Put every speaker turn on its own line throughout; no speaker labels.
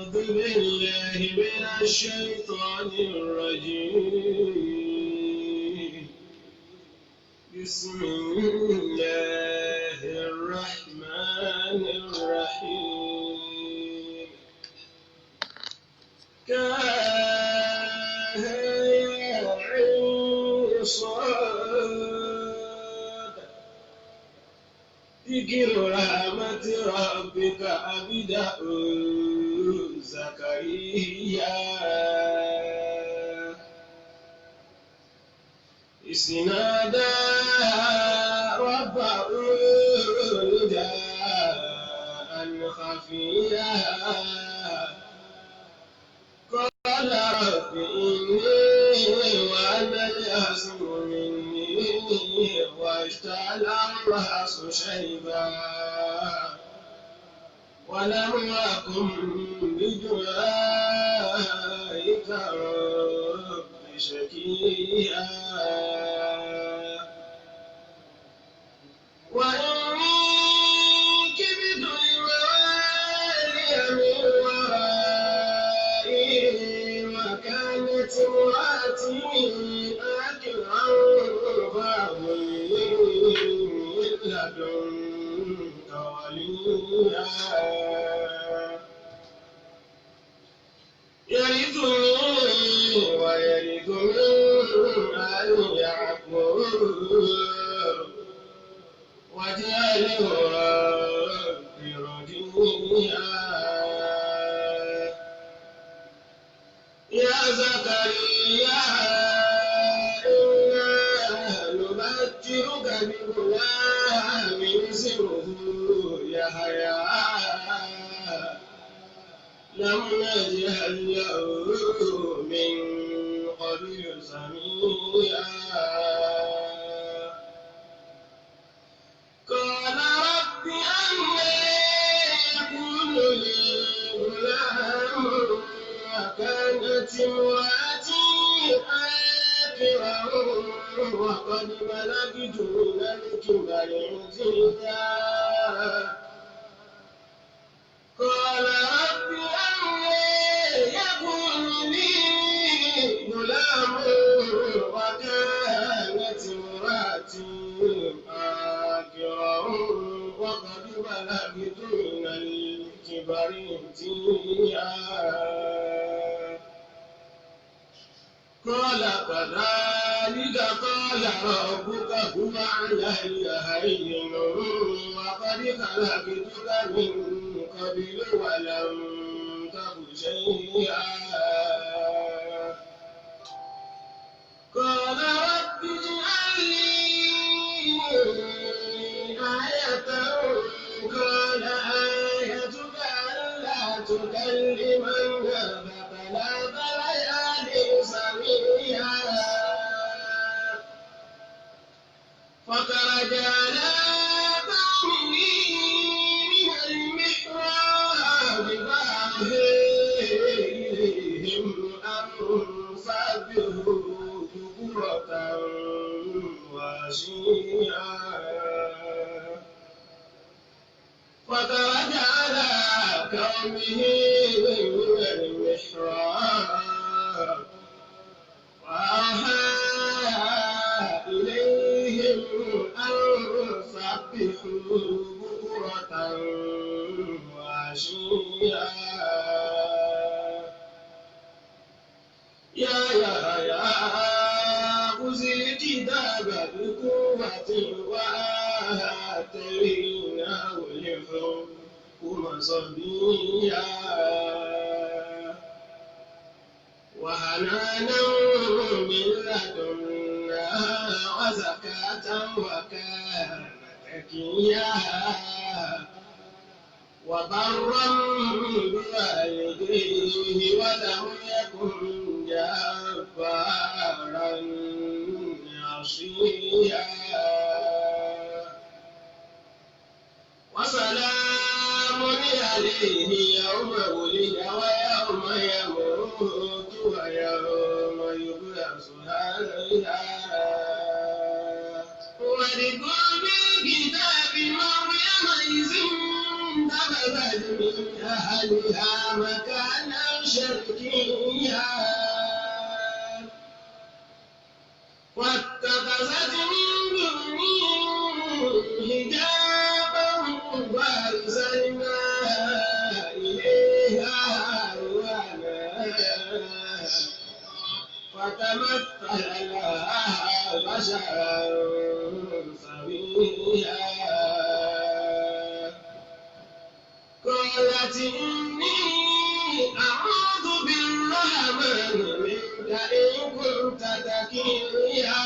أعوذ بالله من الشيطان الرجيم. بسم الله الرحمن الرحيم. كاف يا عين صاد، ذكر رحمة ربك عبده زكريا إذ نادى ربه نداء خفيا، قال رب إني وهن العظم مني واشتعل الرأس شيبا ولم أكن بدعائك رب شقيا، وإني كبت الموالي من ورائي وكانت امرأتي آكرا فهب لي من لدنك وليا، يرثني ويرث من آل يعقوب، واجعله رب رضيا. يا زكريا إنا نبشرك بغلام اسمه يحيى لم نجعل له من قبل سميا. قال رب أنى يكون لي غلام وكانت امرأتي عاقرا وقد بلغت من الكبر عتيا. قال رب أنى يكون لي غلام وكانت امرأتي عاقرا وقد بلغت من الكبر عتيا. قال كذلك قال ربك هو علي هين وقد خلقتك من قبل ولم تك شيئا. قال رب اجعل لي آية. قال آيتك ألا تكلم الناس ثلاث ليال سويا. فخرج على قومه من المحراب فأوحى إليهم أن سبحوا بكرة وعشيا. فخرج على قومه من المحراب وأوحى إليهم أن سبحوا بكرة وعشيا. يا يحيى خذ الكتاب بقوة وآتيناه الحكم صبيا، وحنانا من لدنا وزكاة وكان تقيا، وبرا بوالديه ولم يكن جبارا عصيا. وسلام عليه يوم ولد ويوم يموت ويوم يبعث حيا. واذكر بالكتاب مريم إذ فانتبذت من أهلها مكانا شرقيا واتخذت من دونهم حجابا وأرسلنا إليها روحنا فتمثل لها بشرا سويا. قالت إني أعوذ بالرحمن منك إن كنت تقيا.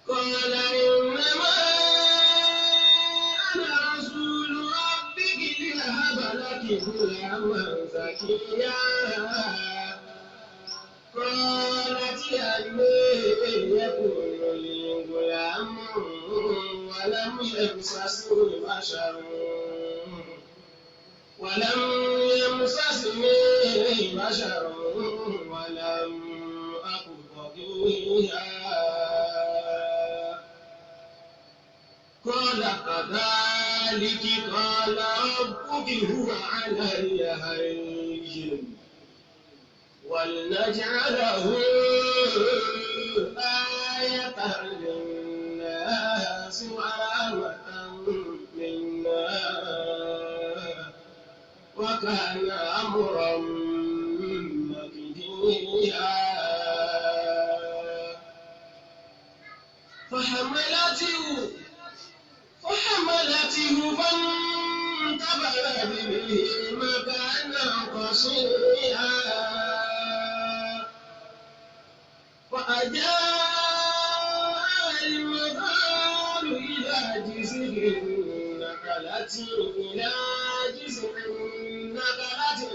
قال إنما أنا رسول ربك لأهب لك غلاما زكيا. قالت أنى يكون لي غلام ولم يمسسني بشر ولم يمسسني بشر ولم أك بغيا. قال كذلك قال ربك هو علي هين ولنجعله آية للناس ورحمة منا وكان أمرا مقضيا. فحملته فانتبذت به مكانا قصيا. فأجاء المخاض إلى جذع النخلة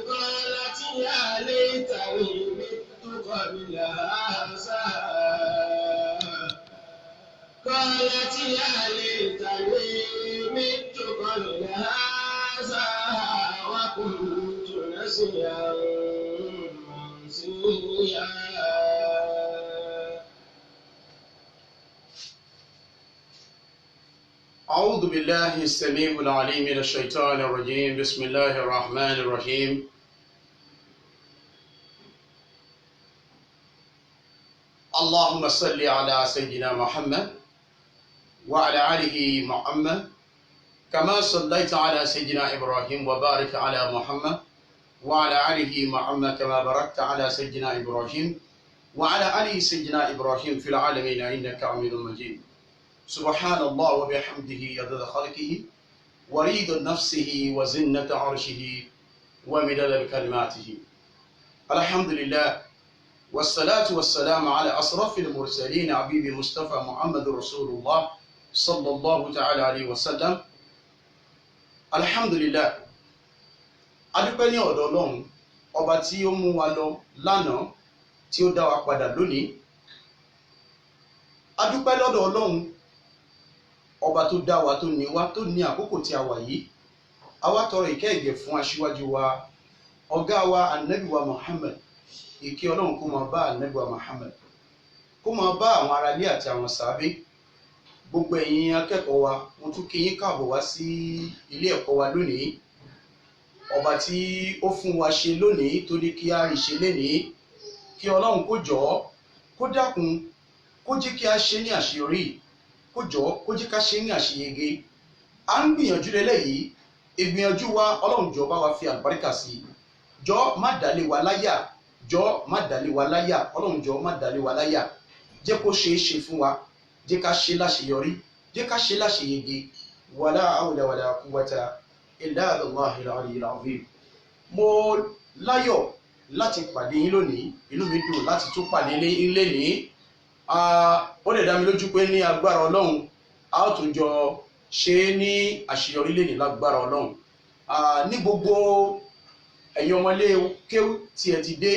قالت يا ليتني مت قبل هذا قالت يا ليتني مت قبل هذا وكنت نسيا منسيا.
أعوذ بالله السميع العليم من الشيطان الرجيم. بسم الله الرحمن الرحيم. اللهم صل على سيدنا محمد وعلى آله محمد كما صليت على سيدنا إبراهيم، وبارك على محمد وعلى آله محمد كما باركت على سيدنا إبراهيم وعلى آل سيدنا إبراهيم في العالمين إنك حميد مجيد. سبحان الله وبحمده عدد خلقه وريد نفسه وزنة عرشه ومداد كلماته. الحمد لله والصلاة والسلام على أشرف المرسلين حبيب مصطفى محمد رسول الله صلى الله تعالى عليه وسلم. الحمد لله. Adúpẹ́ ní ọ̀dọ̀ Ọlọ́run ọba tí ó mú wa lọ lánàá tí ó dá wa padà lónìí. Adúpẹ́ lọ́dọ̀ Ọlọ́run ọba tó dá wa, tó ní wa, tó ní àkókò tí a wà yìí. A wá tọrọ ìkẹ́ ìgẹ̀ fún aṣíwájú wa, ọ̀gá wa, Ànábì wa Muhammad. Ìkẹ́ Ọlọ́run kó máa bá Ànábì wa Muhammad, kó máa bá àwọn aráalé àti àwọn sàábé. Gbogbo ẹ̀yin akẹ́kọ̀ọ́ wa, mo tún kí yín káàbọ̀ wá sí ilé ẹ̀kọ́ wa lónìí. Ọba tí ó fún wa ṣe lónìí tó ní kí a rí ṣe lénìí, kí Ọlọ́run kó jọ̀ọ́, kó dákun, kó jẹ́ kí a ṣe ní àṣeyọrí, kó jọ̀ọ́, kó jẹ́ ká ṣe ní àṣeyege. À ń gbìyànjú lélẹ́yìí, ìgbìyànjú wa, Ọlọ́run jọ̀ọ́ bá wa fi àlùbáríkà sí i. Jọ̀ọ́ má dàlé wa láyà, jọ̀ọ́ má dàlé wa láyà, Ọlọ́run jọ̀ọ́ má dàlé wa láyà. Jẹ́ kó ṣeé ṣe fún wa, jẹ́ ká ṣe láṣeyọrí, jẹ́ ká ṣe láṣeyege. Wàlá hawla wàlá quwwata illa billahil aliyyil azim. Mo láyọ̀ láti pàdé yín lónìí, inú mi dùn láti tún pàdé yín lénìí. Ó lè dá mi lójú pé ní agbára Ọlọ́run a ó tún jọ ṣe é ní àṣeyọrí lénìí lágbára Ọlọ́run. Ní gbogbo ẹ̀yin ọmọlé kéwú tí ẹ ti dé,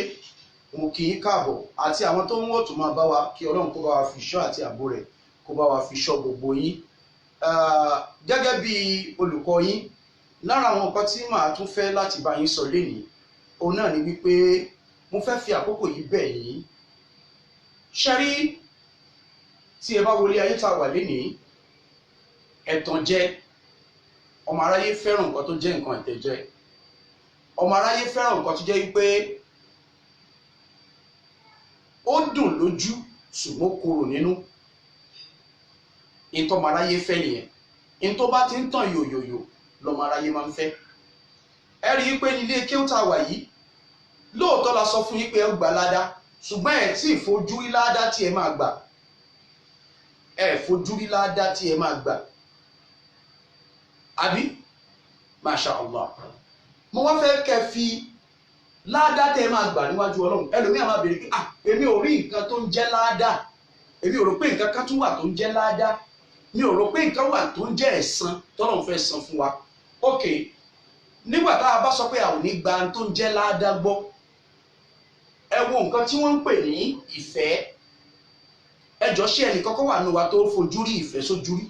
mo kí yín káàbọ̀, àti àwọn tó ń wọ̀ tó máa bá wa, kí Ọlọ́run kó bá wa fi ṣọ́ àti ààbò rẹ̀ kó bá wa fi ṣọ́ gbogbo yín. Gẹ́gẹ́ bí olùkọ́ yín, lára àwọn nǹkan tí màá tún fẹ́ láti bá yín sọ lénìí, òun náà ni wípé mo fẹ́ fi àkókò yìí bẹ̀ yín. Ṣe rí, tí ẹ bá wọlé ayé tá a wà lénìí, Ẹ̀tànjẹ, ọmọ aráyé fẹ́ràn nǹkan tó jẹ́ nǹkan ẹ̀tẹ̀jẹ. Ọmọ aráyé fẹ́ràn nǹkan tó jẹ́ wípé ó dùn lójú ṣùgbọ́n korò nínú. Ìtọ́mọ aráyé fẹ́ nìyẹn. Ìtọ́ bá ti ń tàn yòyòyò lọ́mọ aráyé máa ń fẹ́. Ẹ rí i pé nílé kéwú tá a wà yìí, lóòótọ́ la sọ fún yín pé ẹ gbà ládá, ṣùgbọ́n ẹ tí ì fojú rí ládá tí ẹ máa gbà. Ẹ fojú rí ládá tí ẹ máa gbà. Àbí? Masha Allah. Mo wá fẹ́ kẹ́ fi ládá tẹ́ ẹ máa gbà níwájú Ọlọ́run. Ẹlòmíà máa béèrè pé, ah, èmi ò rí nǹkan tó ń jẹ́ ládá. Èmi ò rò pé nǹkan kan tún wà tó ń jẹ́ ládá. Mi ò rò pé nǹkan wà tó ń jẹ́ ẹ̀san tọ́lọ́run fẹ́ san fún wa. Ok, nígbà tá a bá sọ pé a ò ní gba tó ń jẹ́ ládá gbọ́, ẹ wo nǹkan tí wọ́n ń pè ní ìfẹ́. Ẹ jọ, ṣé ẹnì kọ́kọ́ wà nù wa tó fojú rí ìfẹ́ sójú rí?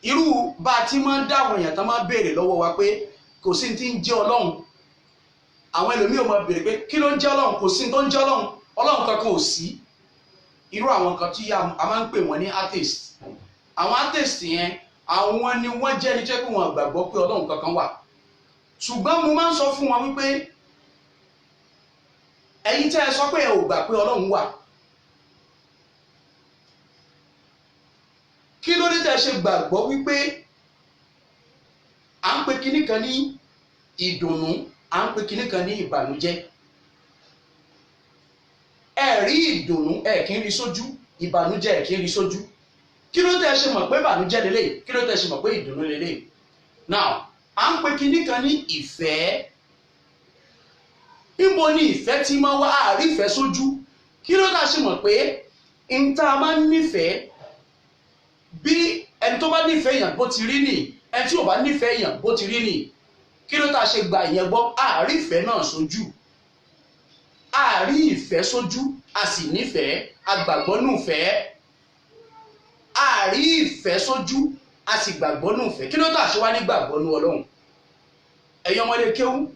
Irú bá a ti máa ń dáwọn èèyàn tán máa ń béèrè lọ́wọ́ wa pé kò sí ti ń jẹ́ Ọlọ́run. Àwọn ẹlòmíì ò máa béèrè pé kí ló ń jẹ́ Ọlọ́run, kò sí tó ń jẹ́ Ọlọ́run, Ọlọ́run kankan ò sí. Irú àwọn kan tí a máa ń pè wọ́n ní atheist. Àwọn atheist yẹn, àwọn ni wọ́n jẹ́ ẹni tó yẹ kó wọn gbàgbọ́ pé Ọlọ́run kankan wà. Ṣùgbọ́n mo máa ń sọ fún wọn wípé ẹ̀yin tẹ́ ẹ sọ pé ẹ ò gbà pé Ọlọ́run wà, kí ló dé tẹ́ ẹ ṣe gbàgbọ́ wípé à ń pe kinní kan ní ìdùnnú, à ń pe kinní kan ní ìbànújẹ́? Ẹ rí ìdùnnú, ẹ kì í rí sójú, ìbànújẹ́ ẹ kì í rí sójú. Kí ló tẹ́ ẹ ṣe mọ̀ pé ìbànújẹ́ lélẹ̀? Kí ló tẹ́ ẹ ṣe mọ̀ pé ìdùnnú lélẹ̀? Now, à ń pe kinní kan ní ìfẹ́. Níbo ni ìfẹ́ ti máa wá? Àárí ìfẹ́ sójú. Kí ló tẹ́ ẹ ṣe mọ̀ pé n tá a máa ń nífẹ̀ẹ́, bí ẹni tó bá nífẹ̀ẹ́ èèyàn bó ti rí nì, ẹni tí ò bá nífẹ̀ẹ́ èèyàn bó ti rí nì, kí ló tá a ṣe gba ìyẹn gbọ́? Àárí ìfẹ́ náà sójú. Àárí ìfẹ́ sójú, a sì nífẹ̀ẹ́, a gbàgbọ́ nùfẹ́. Àárí ìfẹ́ sójú, a sì gbàgbọ́ nùfẹ́. Kí ló tá a ṣe wá ní gbàgbọ́ nù Ọlọ́run? Ẹ̀yin ọmọdé kéwú,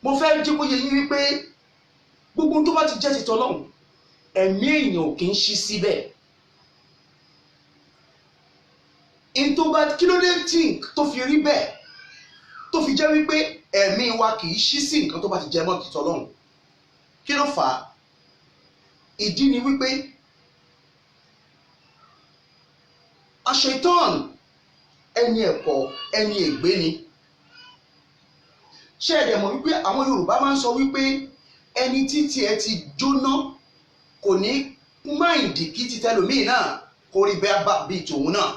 mo fẹ́ jẹ́ kó yé yín wípé gbogbo tó bá ti jẹ́ ti tọ́lọ́run, ẹ̀mí èèyàn ò kì í ṣí síbẹ̀. N tó bá kí ló dé tí tó fi rí bẹ́ẹ̀, tó fi jẹ́ wípé ẹ̀mí wa kì í ṣí sí nǹkan tó bá ti jẹ mọ́ títọ́ lọ́hùn, kí ló fà á? Ìdí ni wípé àṣetán ẹni ẹ̀kọ́, ẹni ègbé ni. Ṣé ẹ dẹ̀ mọ̀ wípé àwọn Yorùbá máa ń sọ wípé ẹni títí ẹ ti jóná kò ní máìndì kí títẹlòmíì náà kó rí bẹ́ẹ̀ bá bíi tòun náà.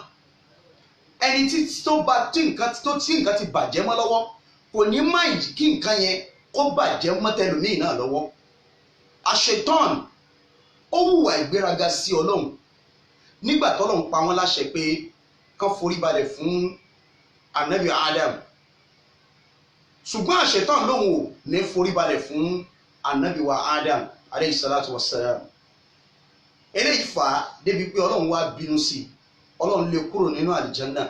Ẹni tí tó bá tí nǹkan tó tí nǹkan ti bàjẹ́ mọ́ lọ́wọ́ kò ní máìndì kí nǹkan yẹn kó bàjẹ́ mọ́ tẹlòmíì náà lọ́wọ́. Àṣetán ó hùwà ìgbéraga sí Ọlọ́run nígbà tọ́lọ́run pa wọ́n láṣẹ pé kán forí balẹ̀ fún Ànábì Adam, ṣùgbọ́n àṣetán lòun ò ní forí balẹ̀ fún Ànábì wa Adam aleyhi salatu wa salam. Eléyìí fà á débi pé Ọlọ́run wá bínú sí i, Ọlọ́run lé kúrò nínú àlìjánná.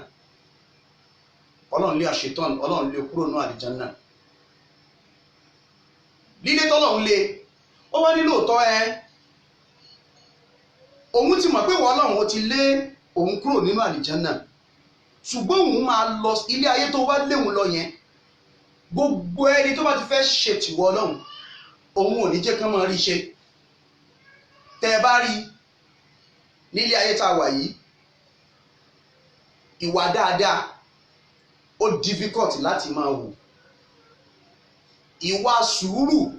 Ọlọ́run lé àṣetán, Ọlọ́run lé kúrò nínú àlìjánná. Lílé tọ́lọ́run lé, ó wá ní lóòótọ́ ẹ òun ti mọ̀ pé wọ́n Ọlọ́run ó ti lé òun kúrò nínú àlìjánná, ṣùgbọ́n òun máa lọ ilé ayé tó wá léwu lọ yẹn. Gbogbo ẹni tó bá ti fẹ́ ṣètìwọ́ Ọlọ́run, òun ò ní jẹ́ kán máa rí ṣe. Tẹ́ ẹ bá rí nílé ayé tá a wà yìí, ìwà dáadáa ó difficult láti máa wù, ìwà sùúrù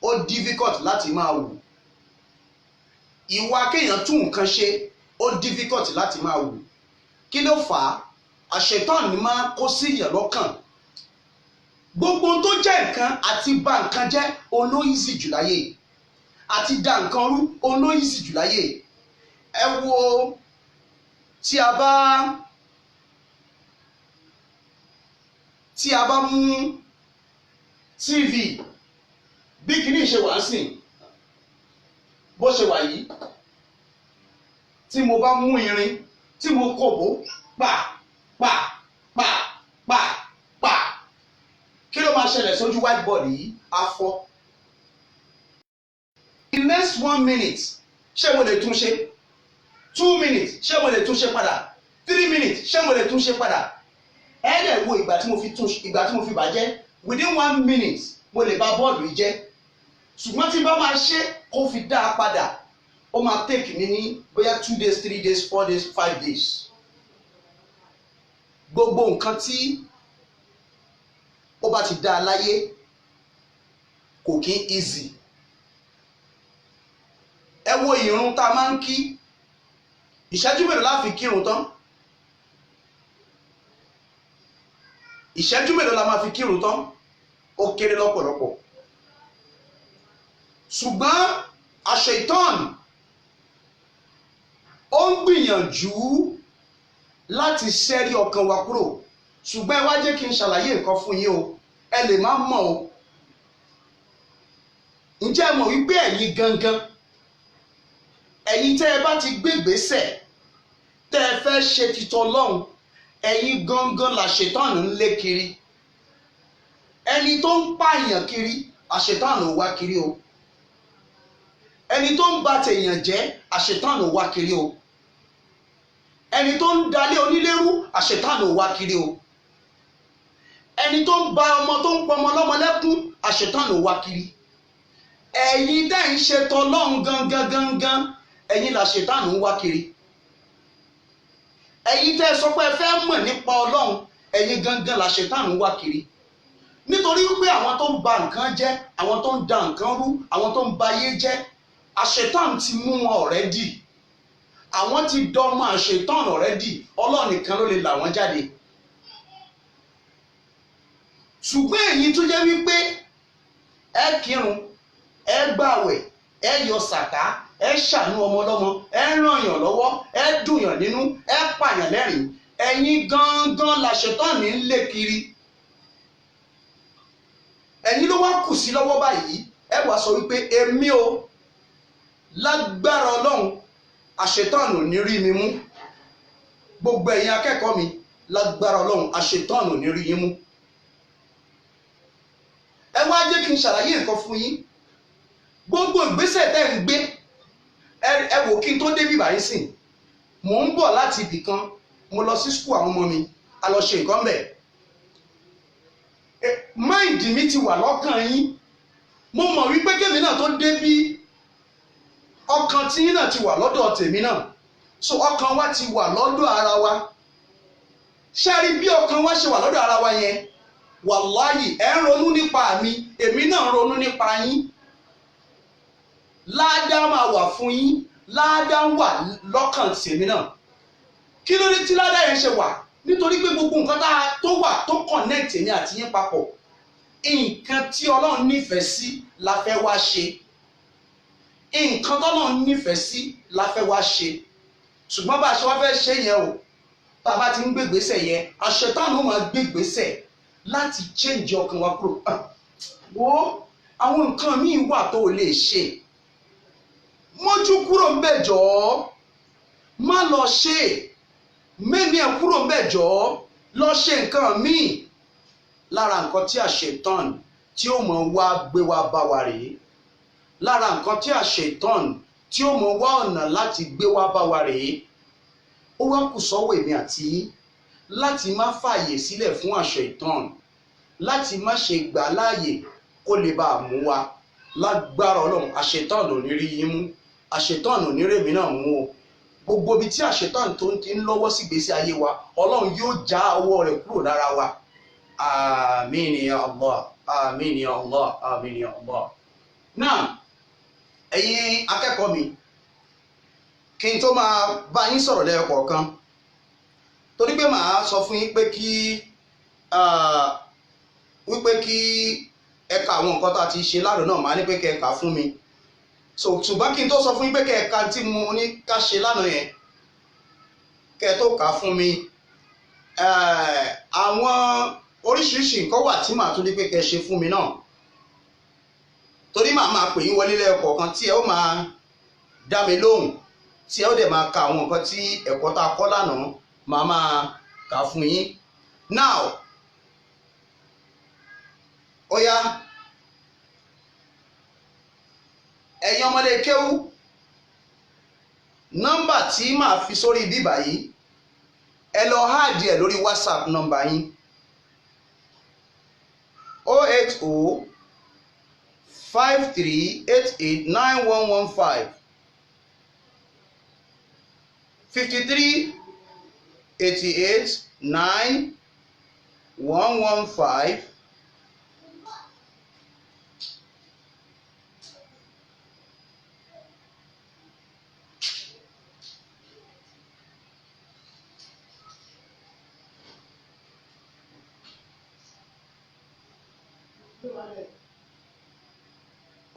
ó difficult láti máa wù, ìwà kéèyàn tún nǹkan ṣe ó difficult láti máa wù. Kí ló fà á? Àṣetán ni máa kó sí ìyàn lọ́kàn. Gbogbo tó jẹ́ nǹkan àti bà nǹkan jẹ́ òun ló easy jù láyé, àti da nǹkan rú òun ló easy jù láyé. Ẹ wo tí a bá mú TV bí kìíní ṣe wà ń sìn, bó ṣe wà yìí, tí mo bá mú irin tí mo kòbó pa pa pa pa pa, kí ló máa ṣẹlẹ̀ sójú whiteboard yìí? Á fọ́. In next 1 minute, ṣé mo lè tún ṣe? 2 minutes, ṣé mo lè tún ṣe padà? 3 minutes, ṣé mo lè tún ṣe padà? Ẹ dẹ̀ wo ìgbà tí mo fi tún, ìgbà tí mo fi bàjẹ́. Within 1 minute, mo lè bà bọ́ọ̀lù yìí jẹ́. Ṣùgbọ́n tí n bá máa ṣe kó fi dá a padà, ó máa take mi ní bóyá 2 days, 3 days, 4 days, 5 days. Gbogbo nǹkan tí ó bá ti dá a láyé kò kí ń easy. Ẹ wo ìrun tá a máa ń kí. Ìṣẹ́jú mélòó la fi kírun tán? Ìṣẹ́jú mélòó la máa fi kírun tán? Ó kéré lọ́pọ̀lọpọ̀. Ṣùgbọ́n àṣetán ó ń gbìyànjú láti ṣẹ́rí ọkàn wa kúrò. Ṣùgbọ́n ẹ wá jẹ́ kí n ṣàlàyé nǹkan fún yín o, ẹ lè má mọ̀ o. Ǹjẹ́ ẹ mọ̀ wípé ẹ̀yin gangan, ẹ̀yin tẹ́ ẹ bá ti gbégbèsè tẹ́ ẹ fẹ́ ṣe titọ́ Ọlọ́run, ẹ̀yin gangan làṣetán ń lé kiri. Ẹni tó ń pààyàn kiri, àṣetán ò wá kiri o. Ẹni tó ń ba tèèyàn jẹ́, àṣetán ò wá kiri o. Ẹni tó ń dalé onílérú, àṣetán ò wá kiri o. Ẹni tó ń ba ọmọ, tó ń pọmọ lọ́mọ lẹ́kún, àṣetán ò wá kiri. Ẹ̀yin tẹ́ ń ṣe tọlọ́run gangan gangan, ẹ̀yin làṣetán ń wá kiri. Ẹ̀yin tẹ́ sọ pé ẹ fẹ́ mọ̀ nípa Ọlọ́run, ẹ̀yin gangan làṣetán ń wá kiri. Nítorí wípé àwọn tó ń ba nǹkan jẹ́, àwọn tó ń da nǹkan rú, àwọn tó ń ba ayé jẹ́, àṣetán ti mú wọn already. Àwọn ti dọ́mọ àṣetán already. Ọlọ́run nìkan ló lè là wọ́n jáde. Ṣùgbọ́n ẹ̀yin tó jẹ́ wípé ẹ kírun, ẹ gbàwẹ̀, ẹ yọ sàká, ẹ ṣàánú ọmọ ọlọ́mọ, ẹ ràn yàn lọ́wọ́, ẹ dùn yàn nínú, ẹ pààyàn lẹ́rìn, ẹ̀yin gangan làṣetán ní ń lé kiri. Ẹ̀yin ló wá kù sí lọ́wọ́ báyìí. Ẹ wàá sọ wípé èmi o, lágbára Ọlọ́run, àṣetán ò ní rí mi mú. Gbogbo ẹ̀yin akẹ́kọ̀ọ́ mi, lágbára Ọlọ́run, àṣetán ò ní rí yín mú. Ẹ wá jẹ́ kí n ṣàlàyé nǹkan fún yín. Gbogbo ìgbésẹ̀ tẹ́ ń gbé, ẹ wò kí n tó dé bíbá yín sìn, mò ń bọ̀ láti ibì kan, mo lọ sí school àwọn ọmọ mi, a lọ ṣe nǹkan bẹ̀. Mind mi ti wà lọ́kàn yín. Mo mọ̀ wípé kémi náà tó dé bí, ọkàn tí yín náà ti wà lọ́dọ̀ tèmi náà. So ọkàn wa ti wà lọ́dọ̀ ara wa. Ṣé ẹ rí bí ọkàn wa ṣe wà lọ́dọ̀ ara wa yẹn? Wàláyì, ẹ ń ronú nípa mi, èmi náà ń ronú nípa yín. Láàdá máa wà fún yín, láàdá ń wà lọ́kàn tèmi náà. Kí ló dé tí láàdá yẹn ṣe wà? Nítorí pé gbogbo nǹkan tó wà tó connect èmi àti yín papọ̀, nǹkan tí Ọlọ́run nífẹ̀ẹ́ sí la fẹ́ wá ṣe. Nǹkan tọ́lọ́run nífẹ̀ẹ́ sí la fẹ́ wá ṣe. Ṣùgbọ́n bá a ṣe wá fẹ́ ṣe yẹn o, tá a bá ti ń gbégbèsè yẹn, àṣetán ó máa gbégbèsè láti change ọkàn wa kúrò. Wo, àwọn nǹkan míì wà tó o lè ṣe, mójú kúrò ń bẹ̀ jọ̀ọ́, má lọ ṣe mẹ́ni ẹ̀ kúrò ń bẹ̀ jọ̀ọ́, lọ ṣe nǹkan míì. Lára nǹkan tí àṣetán tí ó mọ̀ wá gbé wa bá wa rèé. Lára nǹkan tí àṣetán tí ó mọ̀ wá ọ̀nà láti gbé wa bá wa rèé. Ó wá kù sọ́wọ́ èmi àti yín láti má fààyè sílẹ̀ fún àṣetán, láti má ṣe gbà láàyè kó lè bá a mú wa. Lágbára Ọlọ́run, àṣetán ò ní rí yín mú, àṣetán ò ní rèmi náà mú o. Gbogbo ibi tí àṣetán tó ń ti ń lọ́wọ́ sí ìgbésí ayé wa, Ọlọ́run yóò já ọwọ́ rẹ̀ kúrò lára wa. Àmín ya Allah, àmín ya Allah, àmín ya Allah. Náà, ẹ̀yin akẹ́kọ̀ọ́ mi, kí n tó máa bá yín sọ̀rọ̀ lẹ́yọkọ̀ọ̀kan, torí pé màá sọ fún yín pé kí wípé kí ẹ ka àwọn nǹkan tá a ti ṣe lánàá náà, màá ní pé kẹ́ ẹ kà fún mi. So ṣùgbọ́n kí n tó sọ fún yín pé kẹ́ ẹ ka tí mo ní ká ṣe lánàá yẹn, kẹ́ ẹ tó kà fún mi, àwọn oríṣiríṣi nǹkan wà tí màá tún ní pé kẹ́ ẹ ṣe fún mi náà, torí màá máa pè yín wọlé lẹ́ẹ̀kọ̀ọ̀kan tí ẹ ó máa dá mi lóhùn, tí ẹ ó dẹ̀ máa ka àwọn nǹkan tí ẹ̀kọ́ tá a kọ́ lánàá, màá máa kà fún yín. Now, ó yá, ẹ̀yin ọmọdé kéwú, Nọ́mbà tí màá fi sórí bíbà yìí, ẹ lọ háàdì ẹ lórí WhatsApp nọ́mbà yín, 080 5388 9115, 53 88 9 115.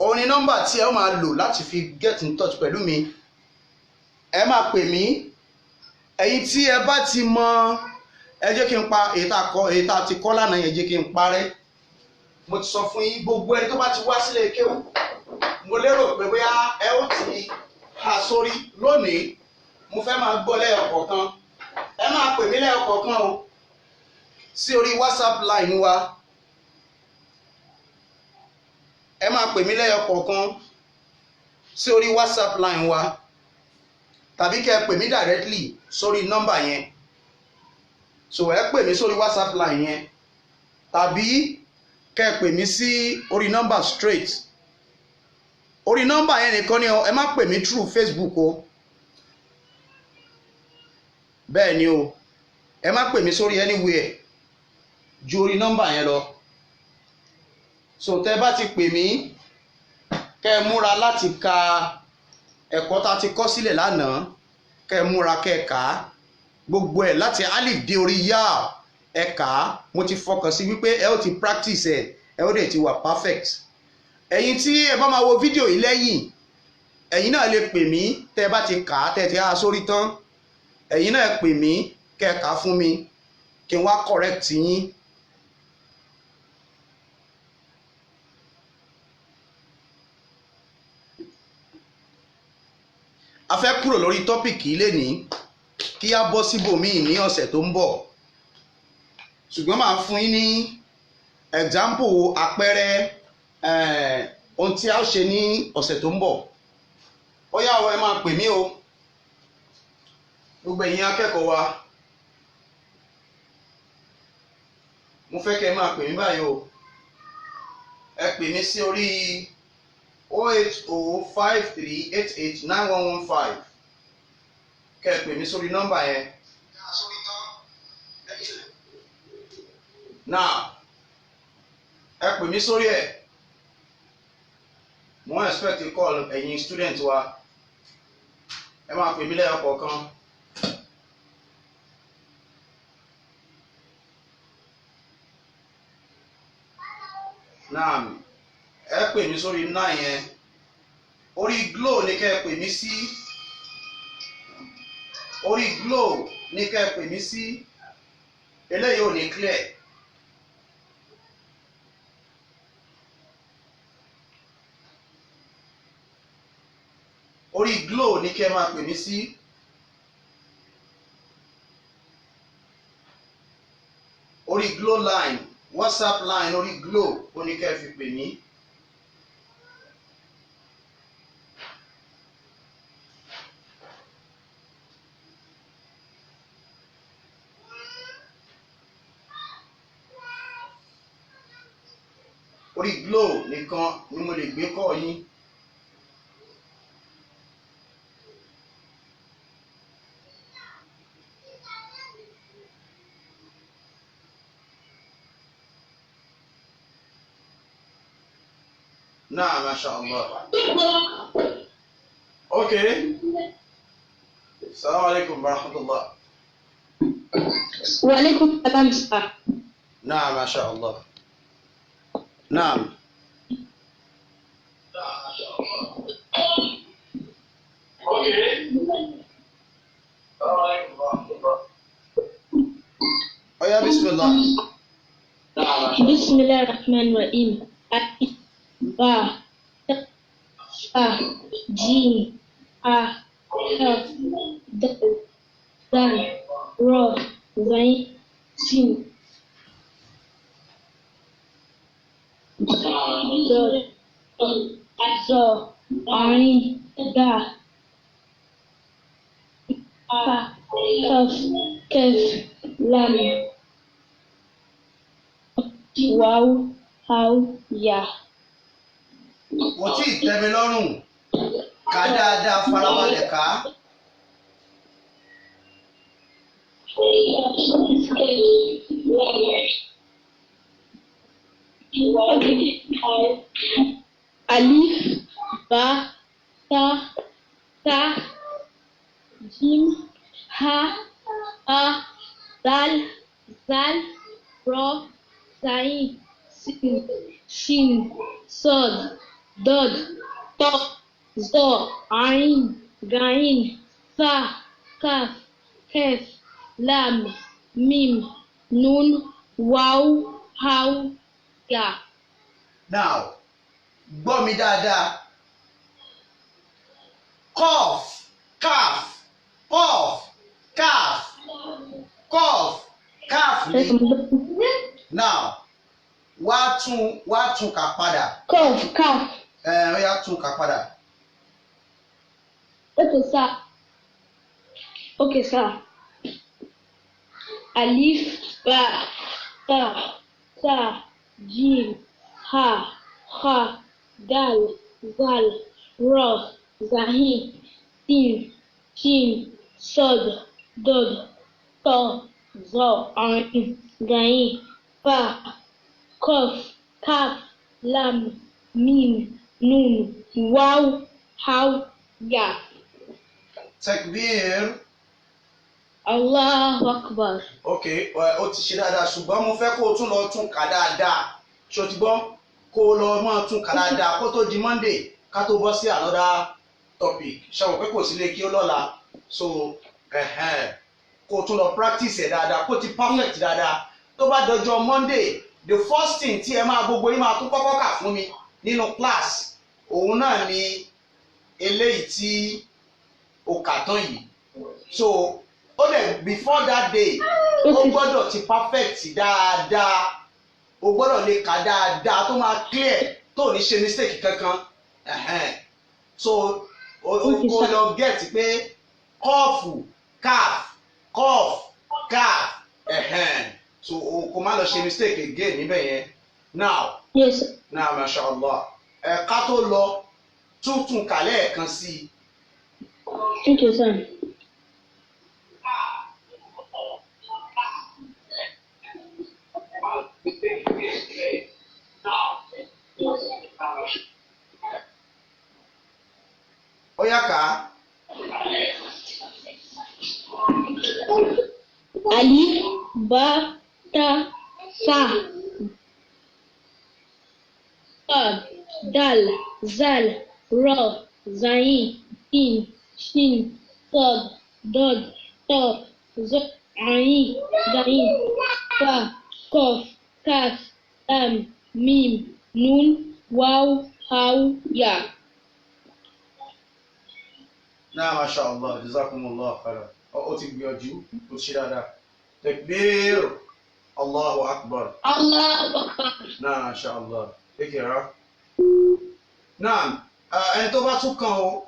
Òun ni nọ́mbà tí ẹ máa lò láti fi get in touch pẹ̀lú mi. Ẹ máa pè mí. Ẹ̀yin tí ẹ bá ti mọ, ẹ jẹ́ kí n pa èyí tá a kọ, èyí tá a ti kọ́ lánàá yẹn, jẹ́ kí n parẹ́. Mo ti sọ fún yín, gbogbo ẹni tó bá ti wá sílé kéwú, mo lérò pé bóyá ẹ ó ti ha sórí lónìí. Mo fẹ́ máa gbọ́ lẹ́yọ̀kọ̀ọ̀kan. Ẹ máa pè mí lẹ́yọ̀kọ̀ọ̀kan o sí orí WhatsApp line wa. Ẹ máa pè mí lẹ́yọ̀kọ̀ọ̀kan sí orí WhatsApp line wa, tàbí kẹ́ ẹ pè mí directly sórí nọ́mbà yẹn. So ẹ pè mí sórí WhatsApp line yẹn, tàbí kẹ́ ẹ pè mí sí orí nọ́mbà straight. Orí nọ́mbà yẹn nìkan ni o, ẹ má pè mí through Facebook o. Bẹ́ẹ̀ ni o, ẹ má pè mí sórí anywhere ju orí nọ́mbà yẹn lọ. So tẹ́ bá ti pè mí, kẹ́ ẹ múra láti ka ẹ̀kọ́ tá a ti kọ́ sílẹ̀ lánàá, kẹ́ ẹ múra kẹ́ ẹ kà á gbogbo ẹ̀ láti alif dé orí yá, ẹ kà á. Mo ti fọkàn sí wípé ẹ ó ti practice ẹ, ẹ ó dẹ̀ ti wà perfect. Ẹ̀yin tí ẹ bá máa wo fídíò yìí lẹ́yìn, ẹ̀yin náà lè pè mí. Tẹ́ ẹ bá ti kà á, tẹ́ ẹ ti há sórí tán, ẹ̀yin náà pè mí kẹ́ ẹ kà á fún mi, kí n wá correct yín. A fẹ́ kúrò lórí topic lénìí kí á bọ́ síbòmíì ní ọ̀sẹ̀ tó ń bọ̀, ṣùgbọ́n màá fún yín ní example, àpẹẹrẹ ohun tí a ó ṣe ní ọ̀sẹ̀ tó ń bọ̀. Ó yá o, ẹ máa pè mí o, gbogbo ẹ̀yin akẹ́kọ̀ọ́ wa. Mo fẹ́ kẹ́ ẹ máa pè mí báyìí o. Ẹ pè mí sí orí 08053889115. Kẹ́ ẹ pè mí sórí nọ́mbà yẹn. Now ẹ pè mí sórí ẹ̀. Mo ń expect a call, ẹ̀yin student wa. Ẹ máa pè mí lẹ́yọ kọ̀ọ̀kan. Naam, ẹ pè mí sórí nine yẹn. Orí Glo ní kẹ́ ẹ pè mí sí, orí Glo ní kẹ́ ẹ pè mí sí. Eléyìí ò ní clear. Orí Glo ní kẹ́ ẹ máa pè mí sí. Orí Glo line, WhatsApp line orí Glo ó ní kẹ́ ẹ fi pè mí. Orí Glo nìkan ni mo lè gbé kọ́ yín. Náà, masha Allah. Okay. Assalamu alaikum wa rahmatullah.
Wa alaikum salam sir.
Náà, masha Allah. Naam. Okay. Oya, bismillah.
Bismillahirrahmanirrahim. Alif, Ba, Ta, Jim, A, Kaf, Dal, Zal, Ra, Zain, Sin, Dod, Zo, Ain, Ba. Ha, Kaf, Kef, Lam, Waw, Haw, Ya.
Kò tí ì tẹ́ mi lọ́rùn. Kà dáadáa, farabalẹ̀ ká.
Alif, Ba, Ta, Ta, Jim, Ha, A, Dal, Zal, Ra, Zain, Sin, Shin, Sod, Dod, To, Zo, Ain, Gain, Fa, Kaf, Kef, Lam, Mim, Nun, Waw, Haw, Ya.
Now, gbọ́ mi dáadáa. Cough, calf, cough, calf, cough, calf ni. Now, wá tún kà padà.
Kaf, Kaf.
Ẹ ó yá, tún kà padà.
Okay, sir. Okay, sir. Alif, Ba, Ta, Ta, Jim, Ha, Ha, Dal, Zal, Ra, Zahin, Sin, Shin, Sod, Dod, To, Zo, Ain, Gain, Fa, Kof, Kaf, Lam, Mim, Nun, Waw, Haw, Ya.
Tekbir.
Allahu Akbar.
Ok, ó ti ṣe dáadáa, ṣùgbọ́n mo fẹ́ kó o tún lọ tún kà dáadáa. Ṣé o ti gbọ́? Kó o lọ máa tún kà dáadáa kó tó di Monday, ká tó bọ́ sí another topic. Ṣàwọn pé kò sí lè kí ó lọ́la, so ẹ̀hẹ́n, kó o tún lọ practice ẹ̀ dáadáa kó o ti perfect dáadáa. Tó bá dọjọ́ Monday, the first thing tí ẹ máa gbogbo yín máa tún kọ́kọ́ kà fún mi nínú class, òun náà ni eléyìí tí o kà tán yìí. So ó dẹ̀ before that day, ó gbọ́dọ̀ ti perfect dáadáa, o gbọ́dọ̀ lè kà dáadáa tó máa clear, tó ò ní ṣe mistake kankan. Ẹ̀hẹ́n. So o
Okay,
kó
sir.
lọ get pé kọ́ọ̀fù calf, cough, calf. Ẹ̀hẹ́n. So o kò má lọ ṣe mistake again níbẹ̀ yẹn now.
Yes.
Now, masha Allah, ẹ̀ ká tó lọ, túntún kà lẹ́ẹ̀kan sí i.
Okay, sir.
Ó yá, kà á.
Alif, Ba, Ta, Sa, Sad, Dal, Zal, Ra, Zain, Sin, Shin, Sad, Dod, Ta, Zo, Ain, Gain, Fa, Kof, Kaf, Lam, Mim, Nun, Waw, Haw, Ya.
Náà, masha Allah, jazakumullah khairan. Ó ti gbìyànjú, ó ti ṣe dáadáa. Takbir, Allahu akbar.
Allahu Akbar.
Náà, masha Allah, kékeré. Náà, ẹni tó bá tún kàn o,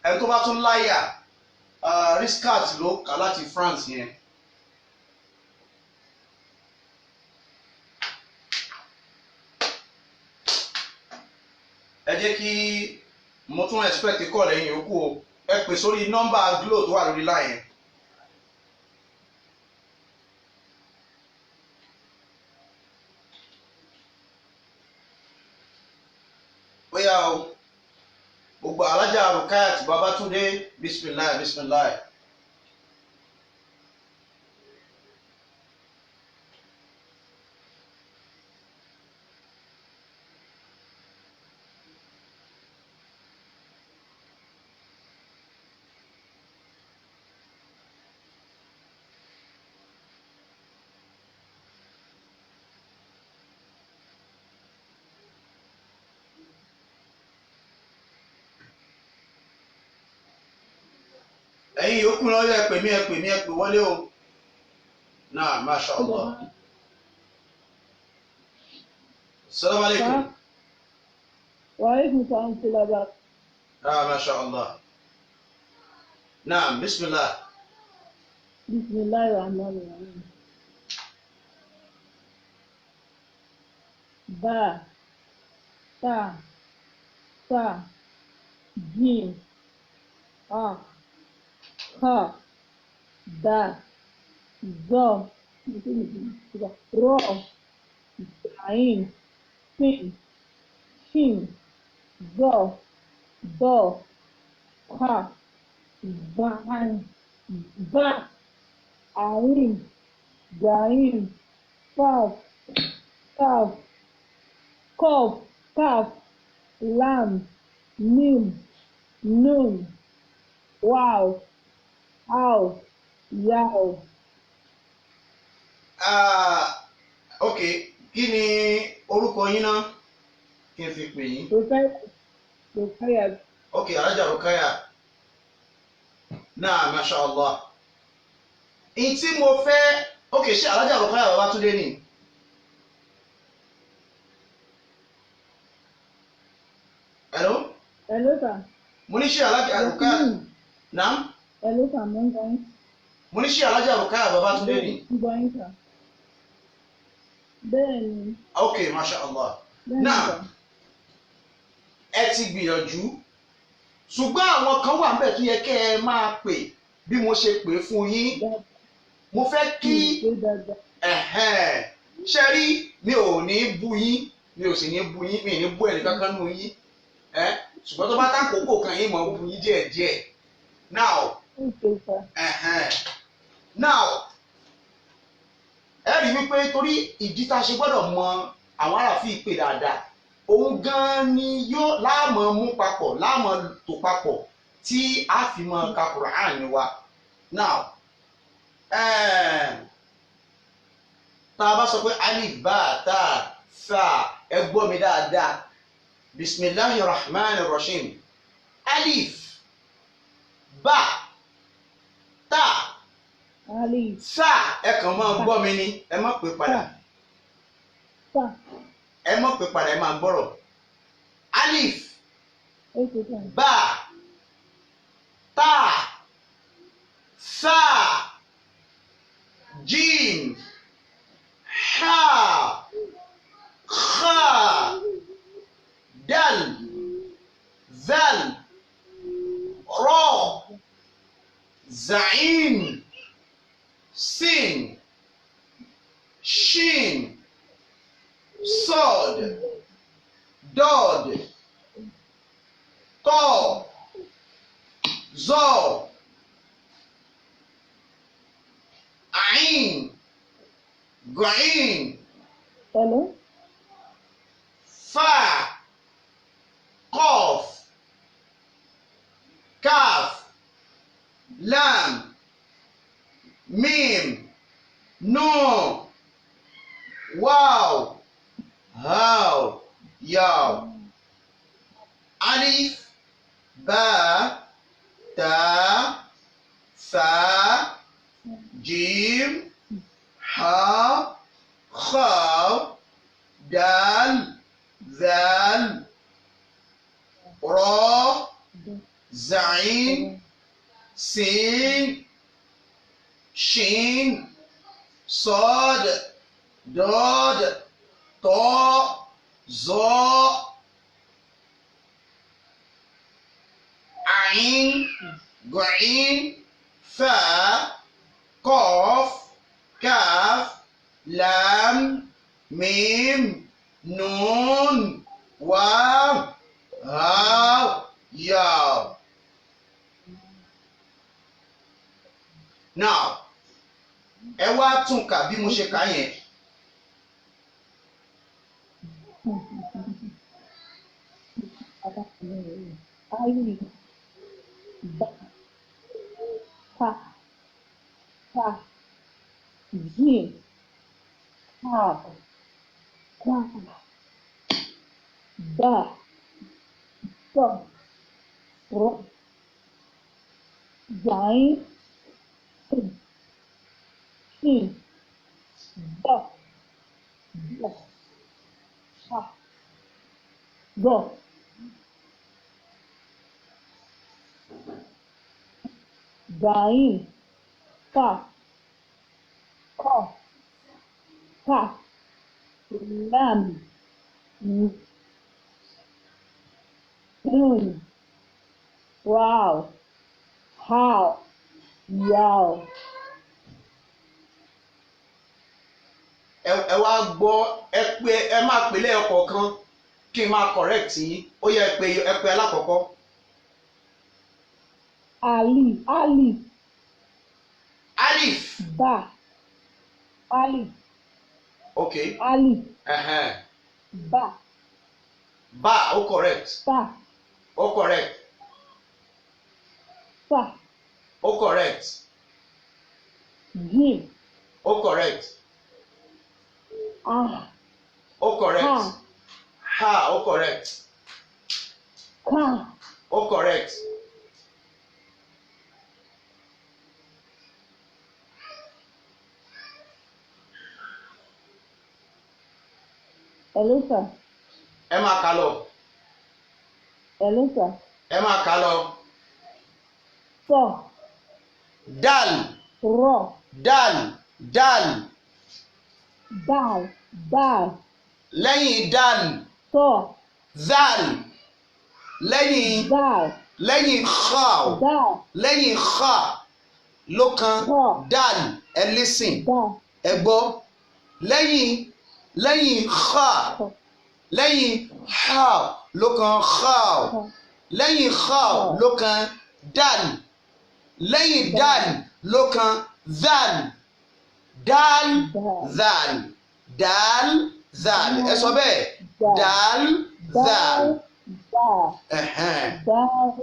ẹni tó bá tún láyà, Riskat ló kà láti France yẹn. Ẹ jẹ́ kí mo tún expect call ẹ̀yin yòókù o. Ẹ pè sórí nọ́mbà Glo tó wà lórí line yẹn. Bóyá o, gbogbo alájà Rukayat Babatunde, bisimilayi, bisimilayi. Ẹ̀yin yòókù náà, yẹ pè mí, ẹ pè mí, ẹ pè wọlé o. Náà, masha Allah. Salaam aleykum.
Wàhálà sàmùtìlábà.
Náà, masha Allah. Náà, bisimilah.
Bismillahir Rahmanir Rahim. Ba, Ta, Sa, Jim, A, Ha, Da, Zo, Ro, Ain, Sin, Shin, Zo, Do, Ha, Van, Va, Ain, Gain, Faf, Kaf, Kof, Kaf, Lam, Mim, Nun, Waw, Aw, Yaw.
Ah, ok, kí ni orúkọ yín náà kí n fi pè yín?
Rukayat, Rukayat.
Ok, Alhaja Rukaya. Náà, masha Allah. N tí mo fẹ́, ok, ṣé Alhaja Rukaya Babátúndé ni? Hello?
Hello, sir.
Mo ní ṣé Alhaja Rukaya, naam?
Hello, sir. Mo ń gbọ́ yín.
Mo ní ṣé Alhaja Rukaya Babátúndé ni?
Mo ń gbọ́ yín, sir. Bẹ́ẹ̀ni.
Ok, masha Allah.
Bẹ́ẹ̀ni,
Náà.
sir.
Ẹ ti gbìyànjú, ṣùgbọ́n àwọn kan wà níbẹ̀ tó yẹ kẹ́ ẹ máa pè bí mo ṣe pè fún yín. Mo fẹ́ kí
Ṣé dáadáa?
ẹ̀hẹ́n, ṣe rí, mi ò ní bú yín, mi ò sì ní bú yín, mi ò ní bú ẹnì kankan nù yín ẹ, ṣùgbọ́n tó bá tákòókò kan yín mọ̀ bú yín díẹ̀díẹ̀. Now,
Okay, sir.
ẹ̀hẹ́n, now ẹ rí wípé torí ìdí tá a ṣe gbọ́dọ̀ mọ àwọn aráàfin ìpè dáadáa, òun gan ni yóò láàmú mú papọ̀, láàmú tò papọ̀ tí a fi mọ ka Quran wa. Now, tá a bá sọ pé alif bá tá fa, ẹ gbọ́ mi dáadáa. Bisimilahi rahman rahim. Alif bá tá
Alif,
fa, ẹ kàn máa gbọ́ mi ni, ẹ má pè padà,
Ta,
ẹ má pè padà, ẹ máa gbọ́rọ̀. Alif,
Okay, sir.
ba, ta, sa, jim, ha, kha, dal, zal, ra, zain, sin, shin, sod, dod, tọ, zọ, ain, gain,
Hello?
fa, qaf, kaf, lam, mim, nun, waw, haw, yaw. Alif, ba, ta, sa, jim, ha, kha, dal, zal, ra, zain, sin, shin, sad, dad, ta, za, ain, gain, fa, qaf, kaf, lam, mim, nun, waw, haw, yaw. Now, ẹ wá tún kà bí mo ṣe kà yẹn.
Alif, Ba, Ta, Ta, Jim, Ha, Ka, Ba, Sa, Ra, Zain, Sin, Shin, Ba, Ba, Ha, Go. Gain, Fa, Kọ. Ka. Lam. Nun. Wow. How. Yao.
Ẹ wá gbọ́, ẹ pé ẹ máa pè lẹ́yọkọ̀ọ̀kan kí n máa correct yín. Ó yẹ ẹ pé, ẹ pé alákọ̀ọ́kọ́.
Ali. Ali.
Alif.
Ba. Alif.
Ok.
Alif.
Ẹ̀hẹ́n.
Ba.
Ba, ó correct.
Ba.
Ó correct.
Sa.
Ó correct.
Jim.
Ó correct.
Ah.
Ó correct.
Ha.
Ha, ó correct.
Ka.
Ó correct.
Hello, sir.
Ẹ máa kà lọ.
Hello, sir.
Ẹ máa kà lọ.
Sọ.
Dal.
Rọ.
Dal, dal.
Dal. Dal.
Lẹ́yìn dal,
Sọ.
zal. Lẹ́yìn
Dal.
lẹ́yìn kha,
Dal.
lẹ́yìn kha ló kan
Kha.
dal. Ẹ listen.
Dal.
Ẹ gbọ́, lẹ́yìn kha,
Kọ.
lẹ́yìn ha ló kan kha,
Kọ.
lẹ́yìn kha
Kha.
ló kan dal, lẹ́yìn dal ló kan zal. Dal,
Dal.
zal, dal, zal. Ẹ sọ bẹ́ẹ̀: dal, zal.
Dal. Dal.
Ẹ̀hẹ́n.
Dal.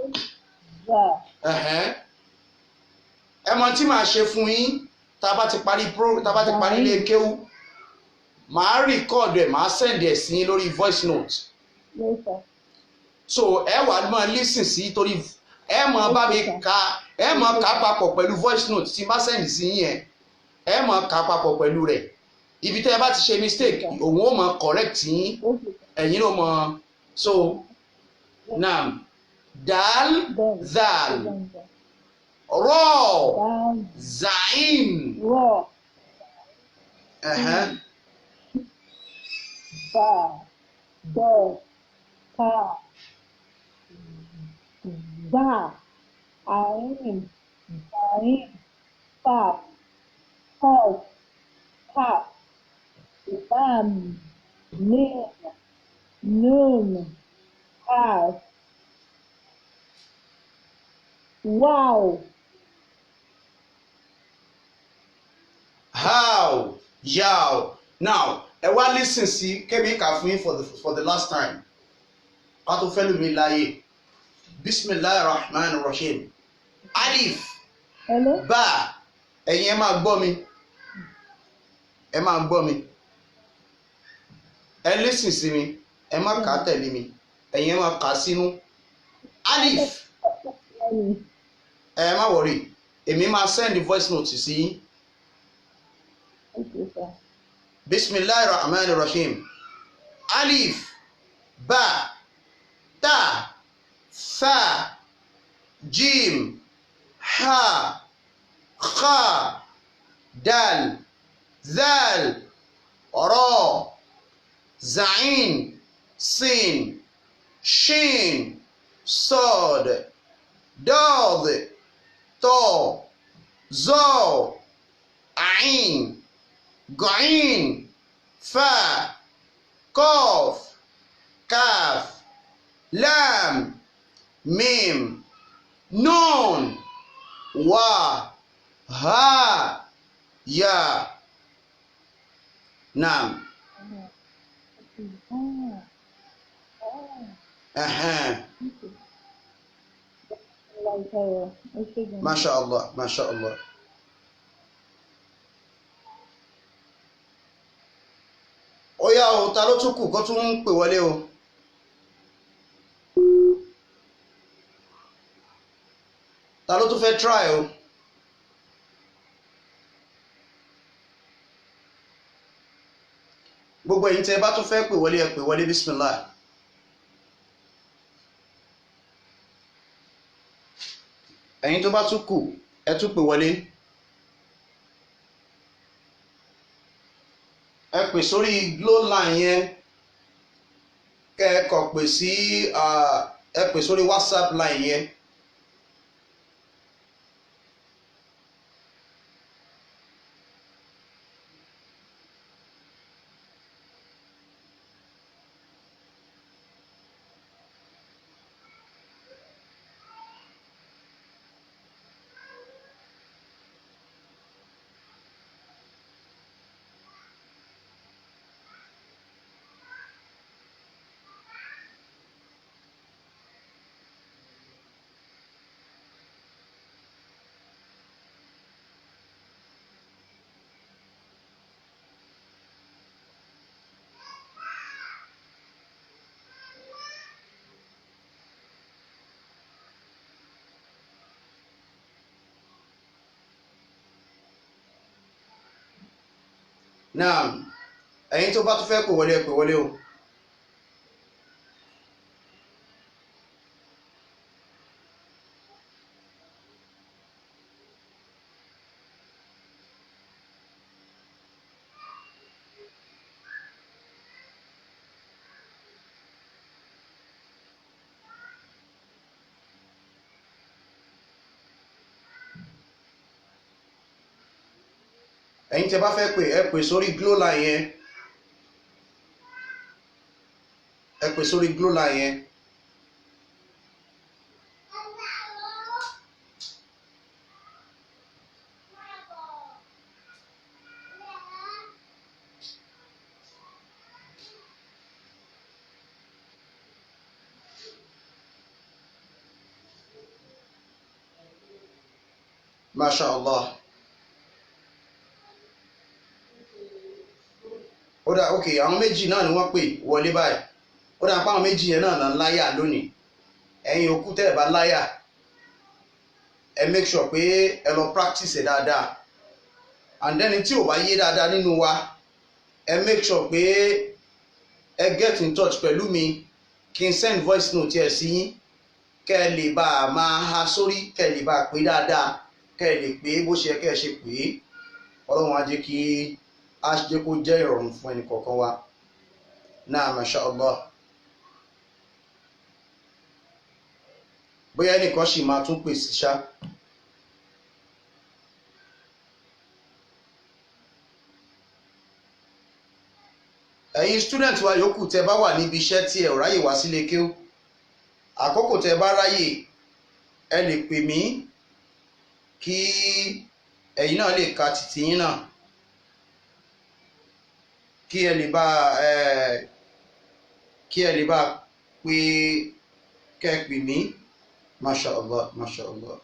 Dal.
Ẹ̀hẹ́n. Ẹ mọ tí màá ṣe fún yín, tá a bá ti parí pro, tá a bá ti parí ilé kéwú, màá rìkọ́ọ̀dù ẹ̀, màá send ẹ̀ sí yín lórí voice note.
Yes, sir.
So ẹ wà máa listen sí, torí ẹ máa bá mi ka, ẹ máa kà papọ̀ pẹ̀lú voice note tí n bá send sí yín yẹn. Ẹ máa kà papọ̀ pẹ̀lú rẹ̀. Ibi tẹ́ ẹ bá ti ṣe mistake, òun ó máa correct yín.
Okay.
Ẹ̀yin ló mọ̀. So naam, dal,
Bẹ́ẹ̀ni.
zal,
Bẹ́ẹ̀ni, sir.
rọ,
Dal.
zain.
Rọ.
Ẹ̀hẹ́n.
Ba. Dọ. Ka. Ba. Ain. Bain. Fa. Kọf. Kaf. Lam. Mim. Nun. Kaf. Wow.
How, yao. Now ẹ wá listen sí kébì kà fún yín for the last time, ká tó fẹ́ lómi láàyè. Bisimilahi rahman rahim. Alif.
Hello?
Ba. Ẹ̀yin, ẹ máa gbọ́ mi, ẹ máa gbọ́ mi, ẹ listen sí mi, ẹ má kà á tẹ̀lé mi, ẹ̀yin ẹ máa kà á sínú. Alif.
Bẹ́ẹ̀ni.
Ẹ má worry, èmi máa send voice note sí yín.
Okay, sir.
Bisimilahi rahman rahim. Alif, ba, ta, tha, jim, ha, kha, dal, zal, ra, zain, sin, shin, sod, dod, to, zo, ain, ghain, fa, kof, kaf, lam, mim, nun, wa, ha, ya. Naam.
Ah. Ah.
Ẹ̀hẹ́n.
Okay. Ẹ ṣé gan.
Masha Allah, Masha Allah. Ó yá o, ta ló tún kù kó tún ń pè wọlé o? Ta ló tún fẹ́ try o? Gbogbo ẹ̀yin tẹ́ ẹ bá tún fẹ́ pè wọlé, ẹ pè wọlé. Bismillah. Ẹ̀yin tó bá tún kù, ẹ tún pè wọlé. Ẹ pè sórí Glo line yẹn, kẹ́ ẹ kọ̀ pè sí, ẹ pè sórí WhatsApp line yẹn. Náà ẹ̀yin tó bá tún fẹ́ pè wọlé, ẹ pè wọlé o. Ẹ̀yin tẹ́ bá fẹ́ pè, ẹ pè sórí Glo line yẹn, ẹ pè sórí Glo line yẹn. Masha Allah. Ó dà, ok, àwọn méjì náà ni wọ́n pè wọlé báyìí. Ó dà pa àwọn méjì yẹn náà náà láyà lónìí. Ẹ̀yin òkú tẹ́ ẹ̀ bá láyà, ẹ make sure pé ẹ lọ practice ẹ̀ dáadáa. And then tí ò bá yé dáadáa nínú wa, ẹ make sure pé ẹ get in touch pẹ̀lú mi kí n send voice note ẹ̀ sí yín, kẹ́ ẹ lè bá a máa ha sórí, kẹ́ ẹ lè bá a pè dáadáa, kẹ́ ẹ lè pè bó ṣe yẹ kẹ́ ẹ ṣe pè é. Ọlọ́run á jẹ́ kí á jẹ́ kó jẹ́ ìrọ̀rùn fún ẹnì kọ̀ọ̀kan wa náà. Masha Allah. Bóyá ẹnìkan sì máa tún pè sí ṣá. Ẹ̀yin student wa yòókù tẹ́ bá wà níbi iṣẹ́ tí ẹ ò ráyè wá sílé kéwú, àkókò tẹ́ bá ráyè, ẹ lè pè mí kí ẹ̀yin náà lè ka tìtì yín náà, kí ẹ lè bá pé kẹ́ ẹ pè mí. Masha Allah, masha Allah.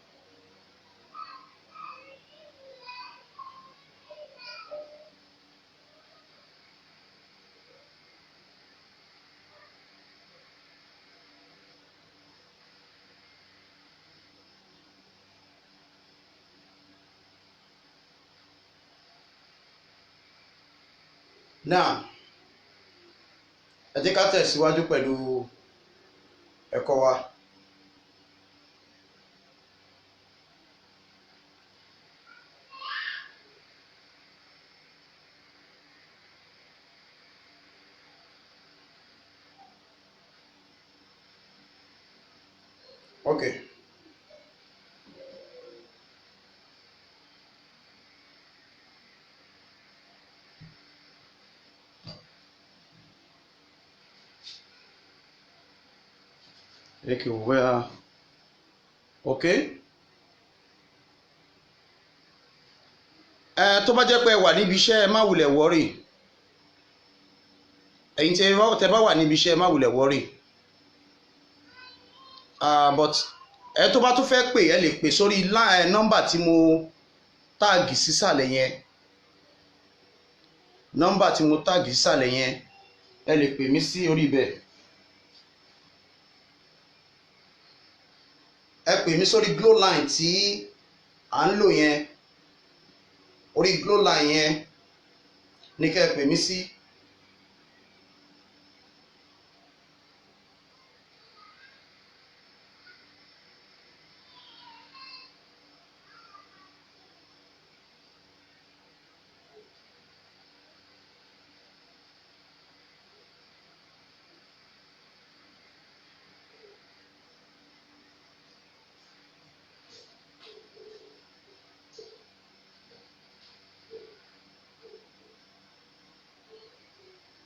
Náà ẹ jẹ́ ká tẹ̀síwájú pẹ̀lú ẹ̀kọ́ wa. Okay. Ẹ kì í wẹ́ a. Ok. Ẹ tó bá jẹ́ pé ẹ wà níbi iṣẹ́, ẹ má wulẹ̀ worry. Ẹ̀yin tẹ́ bá wà níbi iṣẹ́, ẹ má wulẹ̀ worry. But ẹ tó bá tún fẹ́ pè, ẹ lè pè sórí nọ́mbà tí mo tag sísàlẹ̀ yẹn. Nọ́mbà tí mo tag sísàlẹ̀ yẹn, ẹ lè pè mí sí orí ibẹ̀. Ẹ pè mí sórí Glo line tí à ń lò yẹn. Orí Glo line yẹn ní kẹ́ ẹ pè mí sí.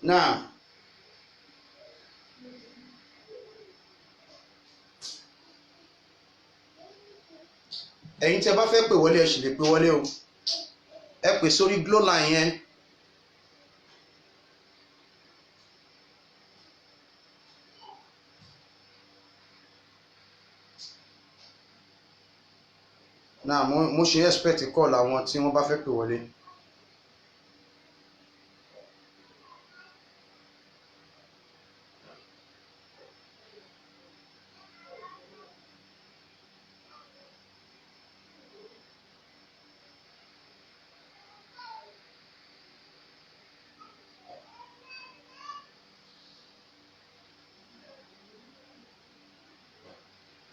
Náà. Ẹ̀yin tí ẹ bá fẹ́ pè wọlé, ẹ sì lè pè wọlé o. Ẹ pè sórí Glo line yẹn. Náà mo ṣe expect call àwọn tí wọ́n bá fẹ́ pè wọlé.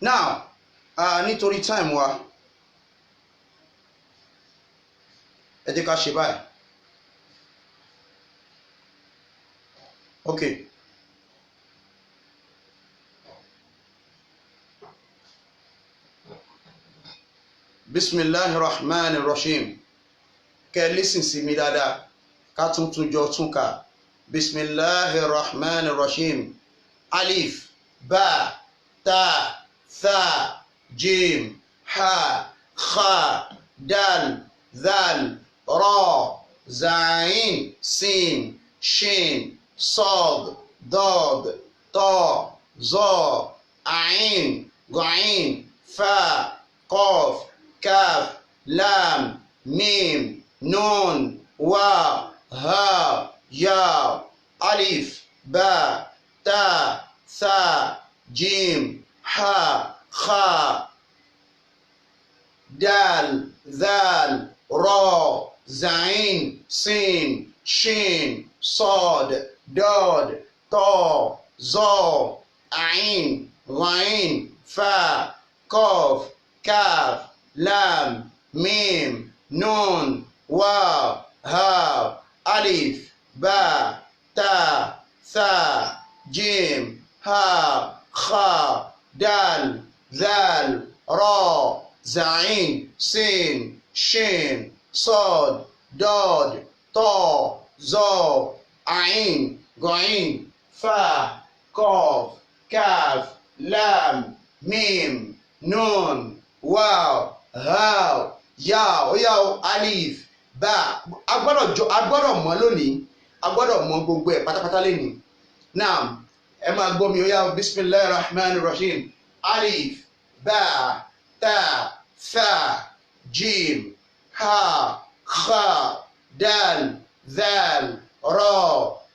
Now, nítorí time wa, ẹ jẹ́ ká ṣe báyìí. Ok, bisimilahi rahman rahim. Kẹ́ ẹ lísìn sí mi dáadáa, ká tún tún jọ tún kà. Bisimilahi rahman rahim. Alif, ba, ta, tha, jim, ha, kha, dal, dhal, ra, zain, sin, shin, sad, dad, ta, za, ain, ghain, fa, qaf, kaf, lam, mim, nun, wa, ha, ya, alif, ba, ta, tha, jim, ha, kha, dal, dhal, ra, zain, sin, shin, sad, dad, ta, za, ain, ghain, fa, qaf, kaf, lam, mim, nun, waw, ha, alif, ba, ta, tha, jim, ha, kha, dal, dhal, ra, zain, sin, shin, sad, dad, ta, za, ain, ghain, fa, qaf, kaf, lam, mim, nun, waw, ha, ya. Ó yá o, alif, ba. A gbọ́dọ̀ jọ, a gbọ́dọ̀ mọ̀ lónìí, a gbọ́dọ̀ mọ̀ gbogbo ẹ̀ pátápátá lénìí. Naam, ẹ máa gbọ́ mi. Ó yá o, bisimilahi rahman rahim. Alif, ba, ta, tha, jim, ha, kha, dal, dhal, ra,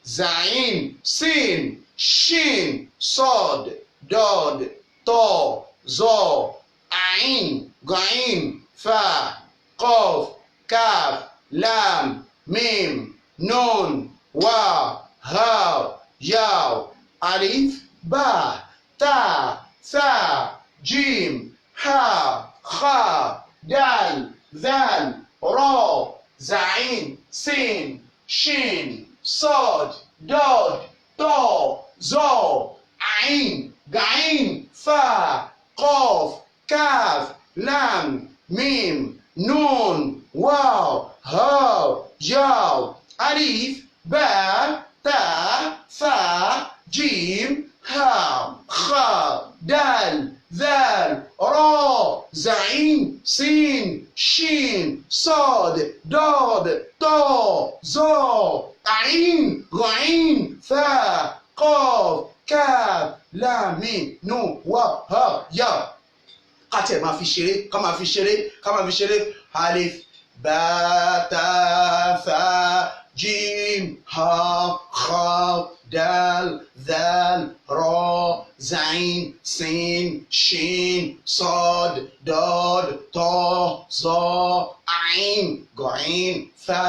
zain, sin, shin, sad, dad, ta, za, ain, ghain, fa, qaf, kaf, lam, mim, nun, waw, ha, ya, alif, ba, ta, tha, jim, ha, kha, dal, dhal, ra, zain, sin, shin, sad, dad, ta, za, ain, ghain, fa, qaf, kaf, lam, mim, nun, waw, ha, ya, alif, ba, ta, tha, jim, ha, kha, dal, dhal, ra, zain, sin, shin, sad, dad, ta, za, ain, ghain, fa, qaf, kaf, lam, mim, nun, waw, ha, ya. Ká tiẹ̀ máa fi ṣeré, ká máa fi ṣeré, ká máa fi ṣeré. Alif, ba, ta, tha, jim, ha, kha, dal, dhal, ra, zain, sin, shin, sad, dad, ta, za, ain, ghain, fa,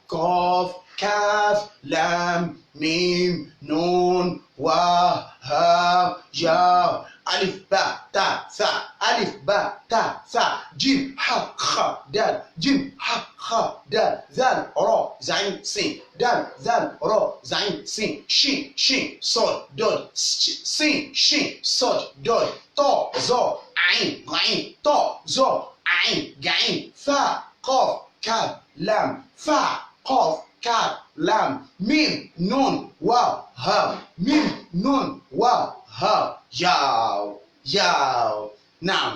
qaf, kaf, lam, mim, nun, waw, ha, ya, alif, ba, ta, tha, alif, ba, ta, tha, jim, ha, kha, dal, jim, ha, kha, dal, dhal, ra, zain, sin, dal, dhal, ra, zain, sin, shin, shin, sad, dad, sin, shin, sad, dad, ta, za, ain, ghain, ta, za, ain, ghain, fa, qaf, kaf, lam, fa, qaf, kaf, lam, mim, nun, waw, ha, mim, nun, waw, ha, yaw, yaw. Naam,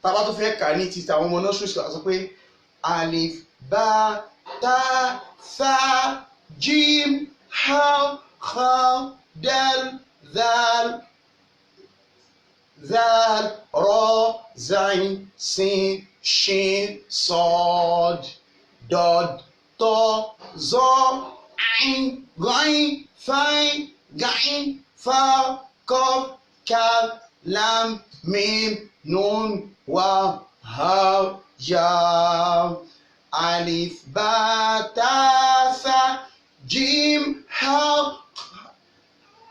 tá bá tó fẹ́ kà ní títà àwọn ọmọ nursery school, a sọ pé alif, ba, ta, tha, jim, ha, kha, dal, dhal, dhal, ra, zain, sin, shin, sod, dod, ta, za, ain, ghain, fain, gain, fa, kaf, kaf, lam, mim, nun, waw, ha, ya. Alif, ba, ta, tha, jim, ha,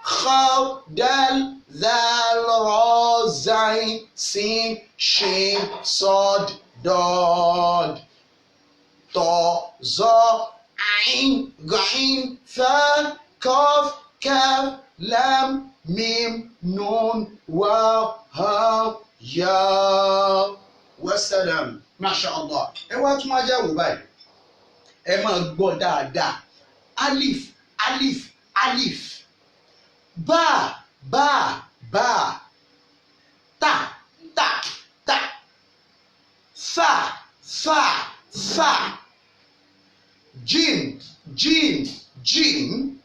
kha, dal, dhal, ra, zain, sin, shin, sod, dod, ta, za, ain, ghain, fa, kaf, kaf, lam, mim, nun, waw, ha, ya. Wasalam. Masha Allah. Ẹ wá tún wá jáwó báyìí. Ẹ máa gbọ́ dáadáa. Alif, alif, alif. Ba, ba, ba. Ta, ta, ta. Fa, fa, fa. Jim, jim, jim.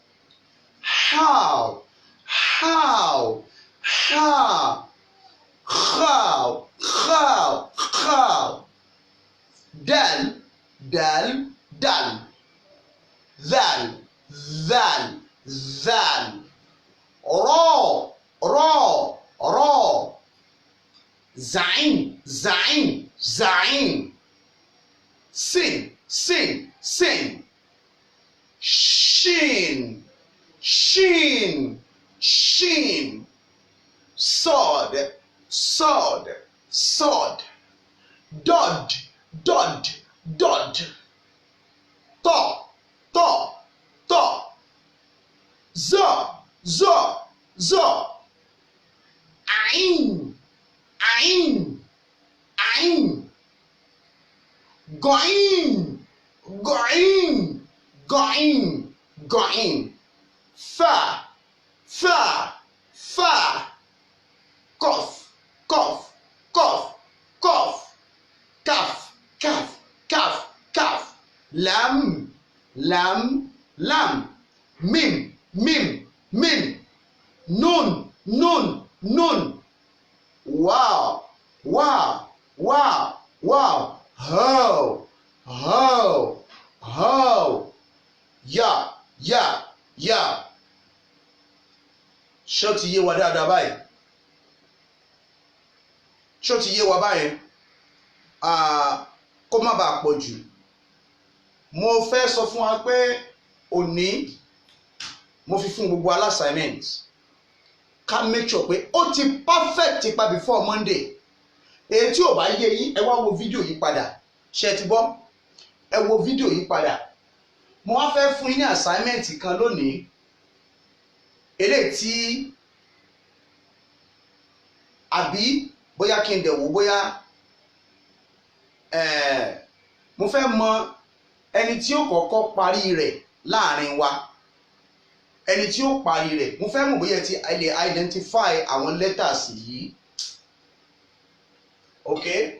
How, how, ha. Khaw, khaw, khaw. Dal, dal, dal. Dhal, dhal, dhal. Ra, ra, ra. Zain, zain, zain. Sin, sin, sin. Shin, shin, shin. Sod, sod, sod. Dod, dod, dod. Ta, ta, ta. Za, za, za. Ain, ain, ain. Ghain, ghain, ghain, ghain. Fa, fa, fa. Kof, kof, kof, kof. Kaf, kaf, kaf, kaf. Lam, lam, lam. Mim, mim, mim. Nun, nun, nun. Waw, waw, waw, waw. Ho, ho, ho. Ya, ya, ya. Ṣé ó ti yé wa dáadáa báyìí? Ṣé ó ti yé wa báyìí? Kó má bàa pọ̀ jù. Mo fẹ́ sọ fún wa pé òní mo fi fún gbogbo assignment, ká make sure pé ó ti perfect pa before Monday. Èyí tí ò bá yé yín, ẹ wá wo fídíò yìí padà. Ṣé ẹ ti gbọ́? Ẹ wo fídíò yìí padà. Mo wá fẹ́ fún yín ní assignment kan lónìí, eléyìí tí àbí bóyá kí n dẹ̀ wò, bóyá mo fẹ́ mọ ẹni tí ó kọ́kọ́ parí rẹ̀ láàrin wa, ẹni tí ó parí rẹ̀. Mo fẹ́ mọ̀ bóyá ẹ ti lè identify àwọn letters yìí. Okay.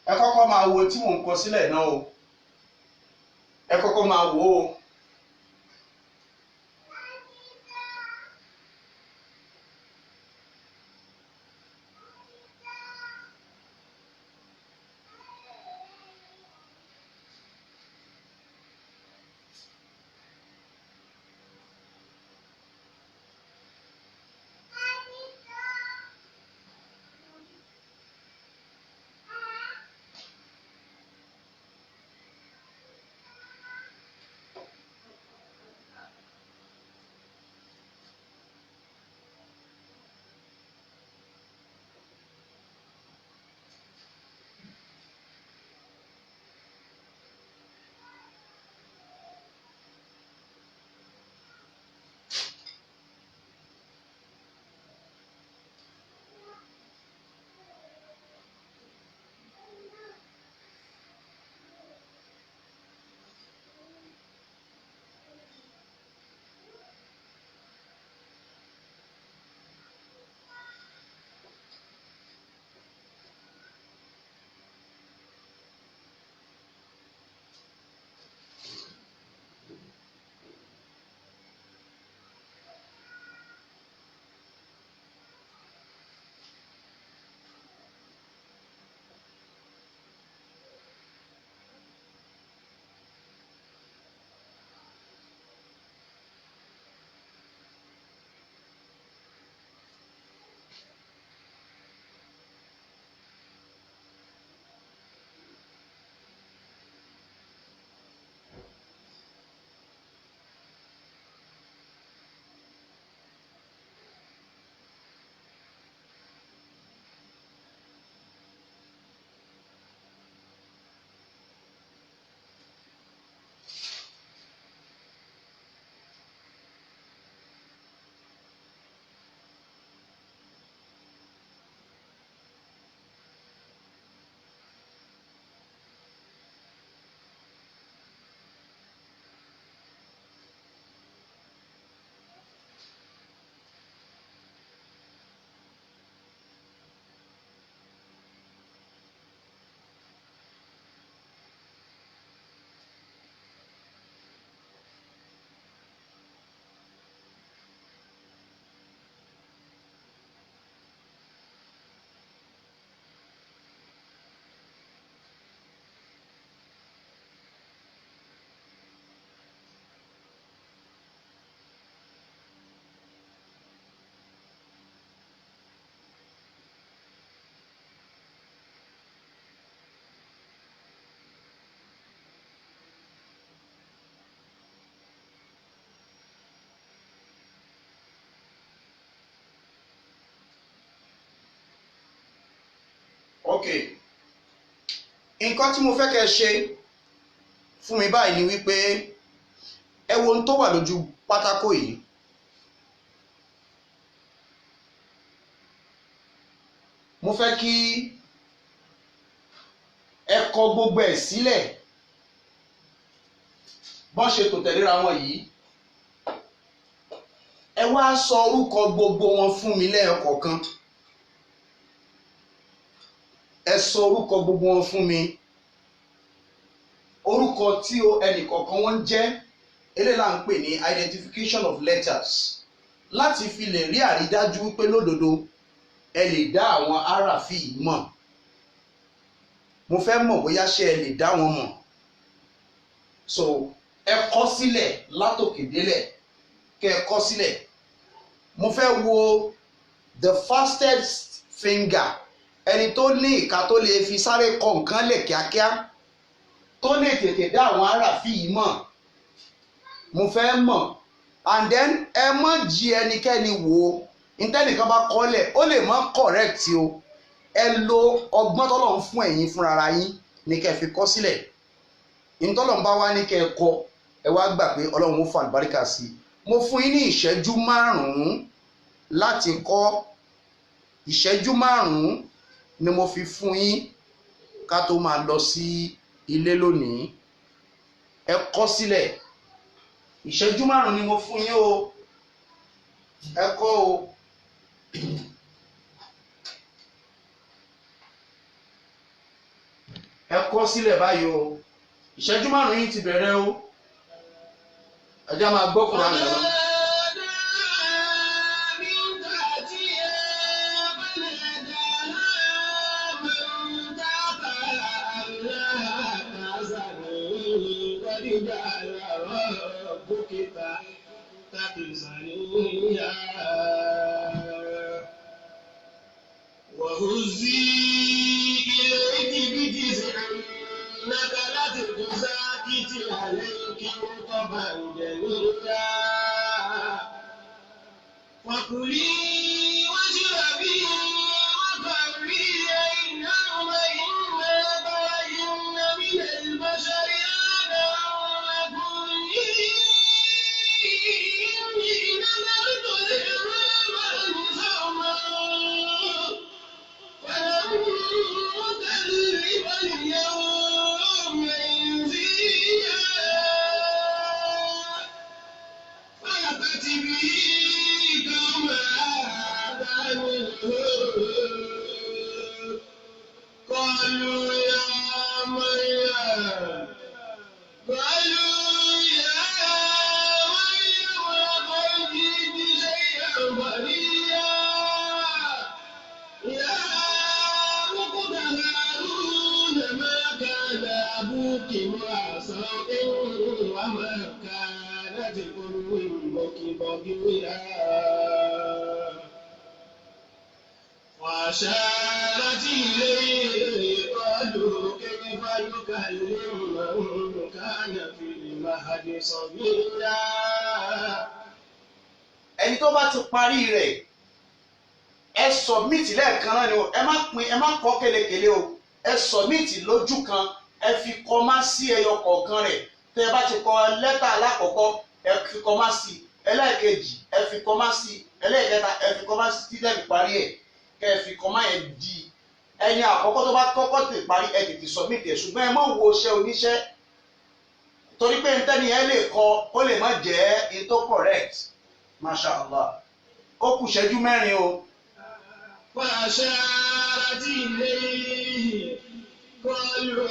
Ẹ kọ́kọ́ máa wo tí mò ń kọ sílẹ̀ náà o. Ẹ kọ́kọ́ máa wò ó. Ok, nǹkan tí mo fẹ́ kẹ́ ẹ ṣe fún mi báyìí ni wípé ẹ wo ohun tó wà lójú pátákó yìí. Mo fẹ́ kí ẹ kọ gbogbo ẹ̀ sílẹ̀ bọ́n ṣe tò tẹ̀léra wọn yìí. Ẹ wá sọ orúkọ gbogbo wọn fún mi lẹ́ẹ̀kọ̀ọ̀kan. Ẹ sọ orúkọ gbogbo wọn fún mi, orúkọ tí ẹnìkọ̀ọ̀kan wọn ń jẹ́. Eléyìí là ń pè ní identification of letters, láti fi lè rí àrídájú wípé lódodo ẹ lè dá àwọn aráàfin yìí mọ̀. Mo fẹ́ mọ̀ bóyá ṣé ẹ lè dá wọn mọ̀. So ẹ kọ sílẹ̀ látòkè délẹ̀, kẹ́ ẹ kọ sílẹ̀. Mo fẹ́ wo the fastest finger, ẹni tó ní ìka tó lè fi sáré kọ nǹkan lẹ̀ kíákíá, tó lè tètè dá àwọn aráàfin yìí mọ̀. Mo fẹ́ mọ̀. And then ẹ má jí ẹnikẹ́ni wò ó. Ntẹ́nìkan bá kọ́lẹ̀, ó lè má correct o. Ẹ lo ọgbọ́n tọ́lọ́run fún ẹ̀yin fúnra yín ní kẹ́ ẹ fi kọ́ sílẹ̀. Ntọ́lọ́run bá wá ní kẹ́ ẹ kọ, ẹ wá gbà pé Ọlọ́run ó fa àlùbáríkà sí i. Mo fún yín ní ìṣẹ́jú 5 láti kọ́. Ìṣẹ́jú 5 ni mo fi fún yín ká tó máa lọ sí ilé lónìí. Ẹ kọ sílẹ̀. Ìṣẹ́jú 5 ni mo fún yín o. Ẹ kọ́ o. Ẹ kọ sílẹ̀ báyìí o. Ìṣẹ́jú 5 yín ti bẹ̀rẹ̀ o. Ẹ jẹ́ máa gbọ́ Kùránì lọ.
من تحتها فناداها من تحتها ألا تحزني قد جعل ربك تحتك سريا. وهزي إليك بجذع النخلة تساقط عليك رطبا جنيا. وكلي واشربي وقري عينا، وإما ترين من البشر أحدا فقولي إني نذرت للرحمن صوما فلن أكلم اليوم إنسيا. فأتت به قومها تحمله. قالوا يا مريم، قالوا يا مريم، لقد جئت شيئا فريا. يا أخت هارون، ما كان أبوك امرأ سوء وما كانت أمك بغيا. وأشارت إليه. قالوا كيف نكلم من كان في المهد صبيا؟
Ẹni tó bá ti parí rẹ̀, ẹ submit lẹ́ẹ̀kan náà ni o. Ẹ má pín, ẹ má kọ kélekèlé o. Ẹ submit lójú kan, ẹ fi kọ́má sí ẹyọ kọ̀ọ̀kan rẹ̀. Tẹ́ ẹ bá ti kọ lẹ́tà alákọ̀ọ́kọ́, ẹ fi kọ́má sí. Ẹlẹ́ẹ̀kejì, ẹ fi kọ́má sí. Ẹlẹ́ẹ̀kẹta, ẹ fi kọ́má sí, títí ẹ fi parí ẹ̀. Kẹ́ ẹ fi kọ́má yẹn di ẹni àkọ́kọ́ tó bá kọ́kọ́ tètè parí, ẹ tètè submit ẹ̀. Ṣùgbọ́n ẹ má wo iṣẹ́ oníṣẹ́, torí pé ntẹ́ni ẹ lè kọ, ó lè má jẹ́ in tó correct. Masha Allah, ó kù ìṣẹ́jú 4 o.
فأشارت إليه. قالوا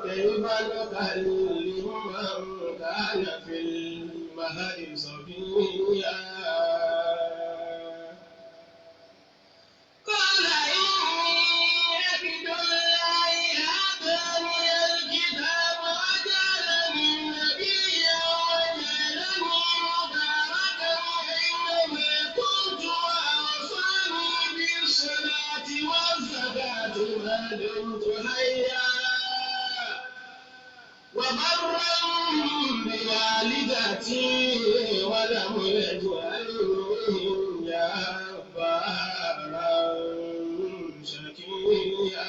كيف نكلم من كان في المهد صبيا؟ قال إني عبد الله آتاني الكتاب وجعلني نبيا وجعلني مباركا أينما كنت وأوصاني بالصلاة والزكاة ما دمت حيا وبرا بوالدتي ولم يجعلني جبارا شقيا.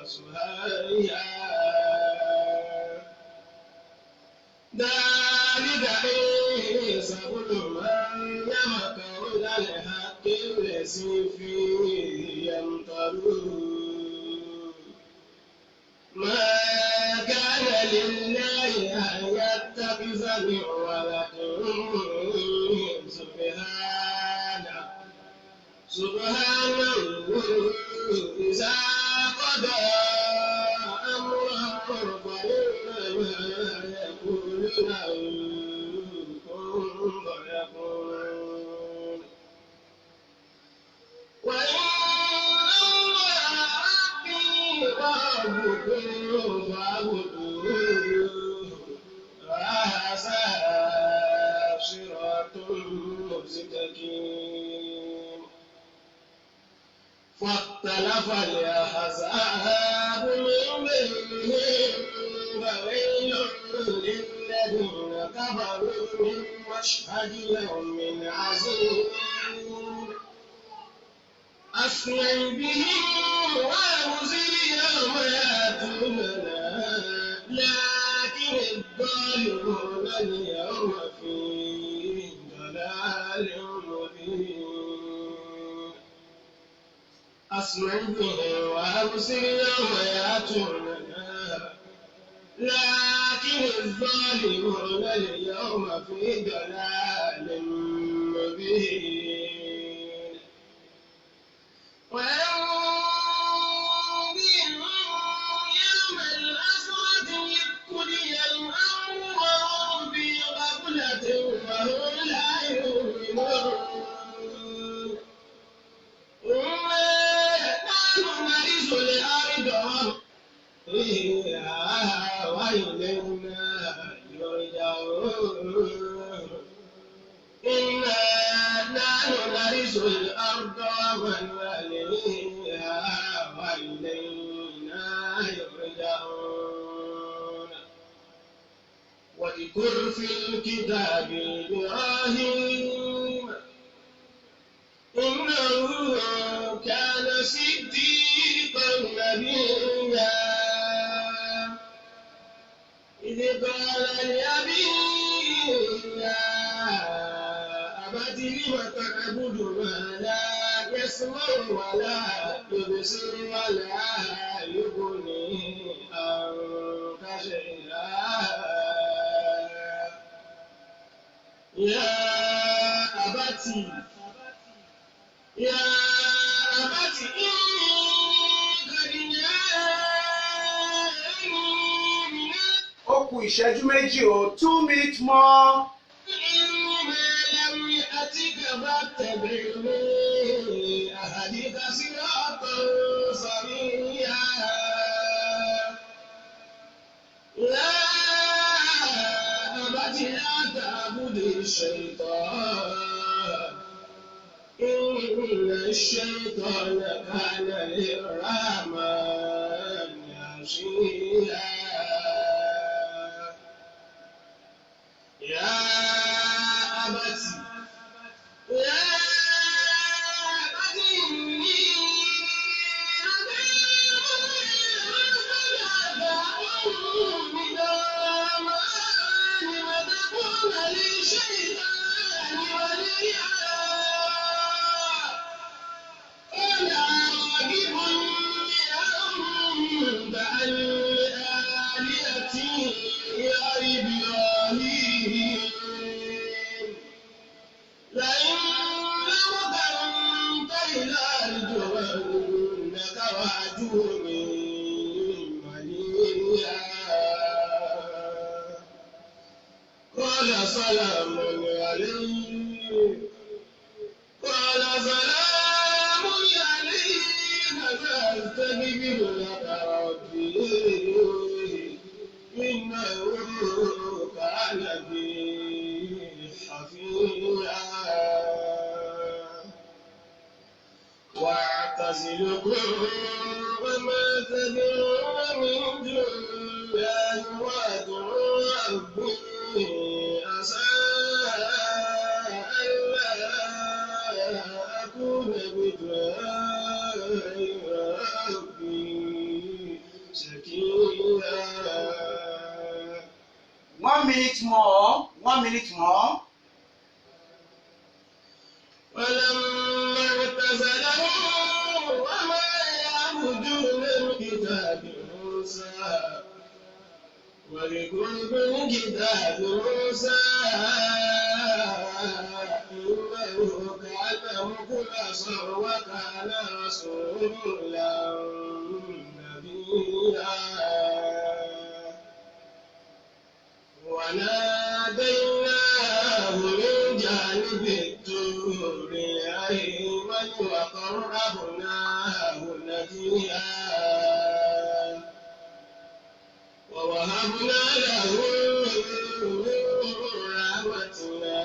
سهيا. ذلك عيسى ابن مريم قول الحق الذي فيه يمترون. ما كان لله أن يتخذ من ولد، سبحانه سبحانه، إذا قضى أمرا فإنما يقول له كن فيكون. وإن الله ربي وربكم فاعبدوه، هذا صراط مستقيم. فاختلف الأحزاب من بينهم، فويل للذين كفروا من مشهد يوم عظيم. أسمع بهم وأبصر يوم يأتوننا، لكن الظالمون اليوم في ضلال مبين. أسمع بهم وأبصر يوم يأتوننا، لكن الظالمون اليوم في ضلال مبين. وأنذرهم يوم الحسرة إذ قضي الأمر وهم في غفلة وهم لا يؤمنون. إنا نحن نرث الأرض ومن فيها وإلينا يرجعون. إنا نحن نرث الأرض ومن عليها وإلينا يرجعون. واذكر في الكتاب إبراهيم إنه كان صديقا نبيا، إذ قال لأبيه يا أبت لم تعبد ما لا يسمع ولا يبصر ولا يغني عنك شيئا. يا أبت يا أبت إني قد جاءني من
Ó kù ìṣẹ́jú 2 o, 2 minutes more.
العلم ما لم يأتك فاتبعني أهدك صراطا سويا. يا أبت لا تعبد الشيطان، إن الشيطان كان للرحمن عصيا. يا أبت يا أبت إني وتكون للشيطان وليا. قال راغب أنت عن آلهتي يا إبراهيم، لئن لم تنته لأرجمنك واهجرني مليا. قال سلام عليك، قال سلام عليك، سأستغفر لك ربي إنه كان بي حفيا. واعتزلكم وما تدعون من دون الله وادعو ربي عسى ألا أكون بدعاء ربي.
Minute more, 1 minute more.
ولما اعتزلهم وما يعبدون من كتاب موسى واذكر بالكتاب موسى إنه كان مخلصا وكان رسولا نبيا. وناديناه من جانب الطور الأيمن وقربناه نجيا. ووهبنا له من رحمتنا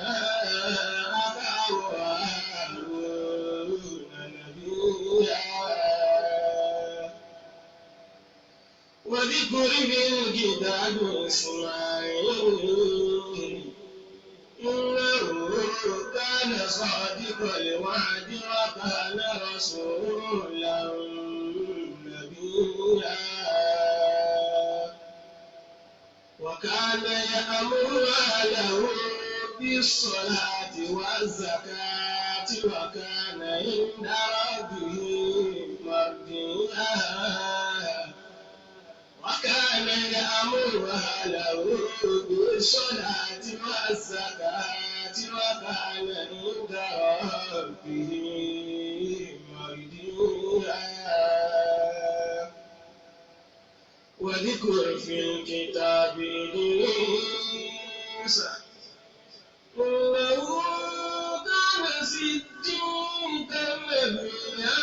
أخاه هارون نبيا. واذكر في الكتاب إسماعيل إنه كان صادق الوعد وكان رسولا نبيا. وكان يأمر أهله بالصلاة والزكاة وكان عند ربه مرضيا. وكان يأمر أهله بالصلاة والزكاة وكان عند ربه مرضيا. واذكر في الكتاب إدريس إنه كان صديقا نبيا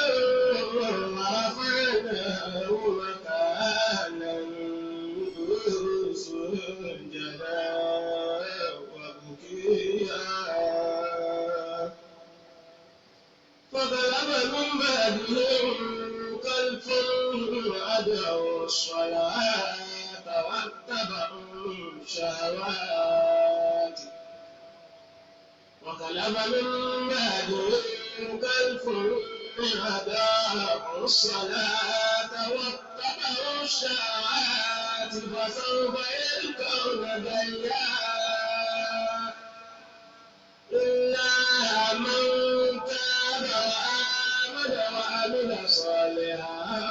ورفعناه مكانا سجدا وبكيا. فغلب من بعدهم خلف أدعوا الصلاة واتبعوا الشهوات. وخلف من بعدهم خلف أضاعوا الصلاة واتبعوا الشهوات فسوف يلقون غيا. إلا من تاب وآمن وعمل صالحا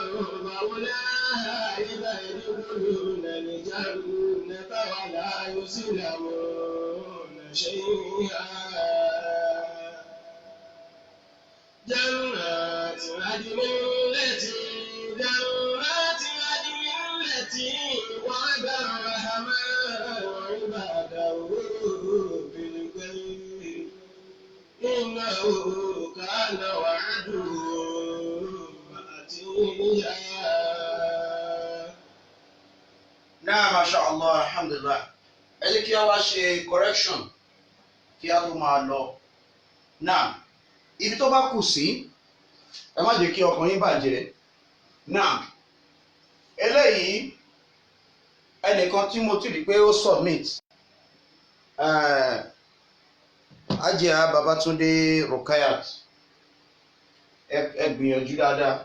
فأولئك يدخلون الجنة ولا يظلمون شيئا. جنات عدن التي وعد الرحمن عباده بالغيب إنه كان وعده مأتيا.
Náà, masha Allah, alhamdulillah. Ẹ jẹ́ kí a wá ṣe correction kí a tó máa lọ. Náà, ibi tó bá kù sí, ẹ má jẹ́ kí ọkàn yín bàjẹ́. Náà, eléyìí, ẹnìkan tí mo ti rí pé ó submit, Ajia Babatunde Rukayat, ẹ gbìyànjú dáadáa,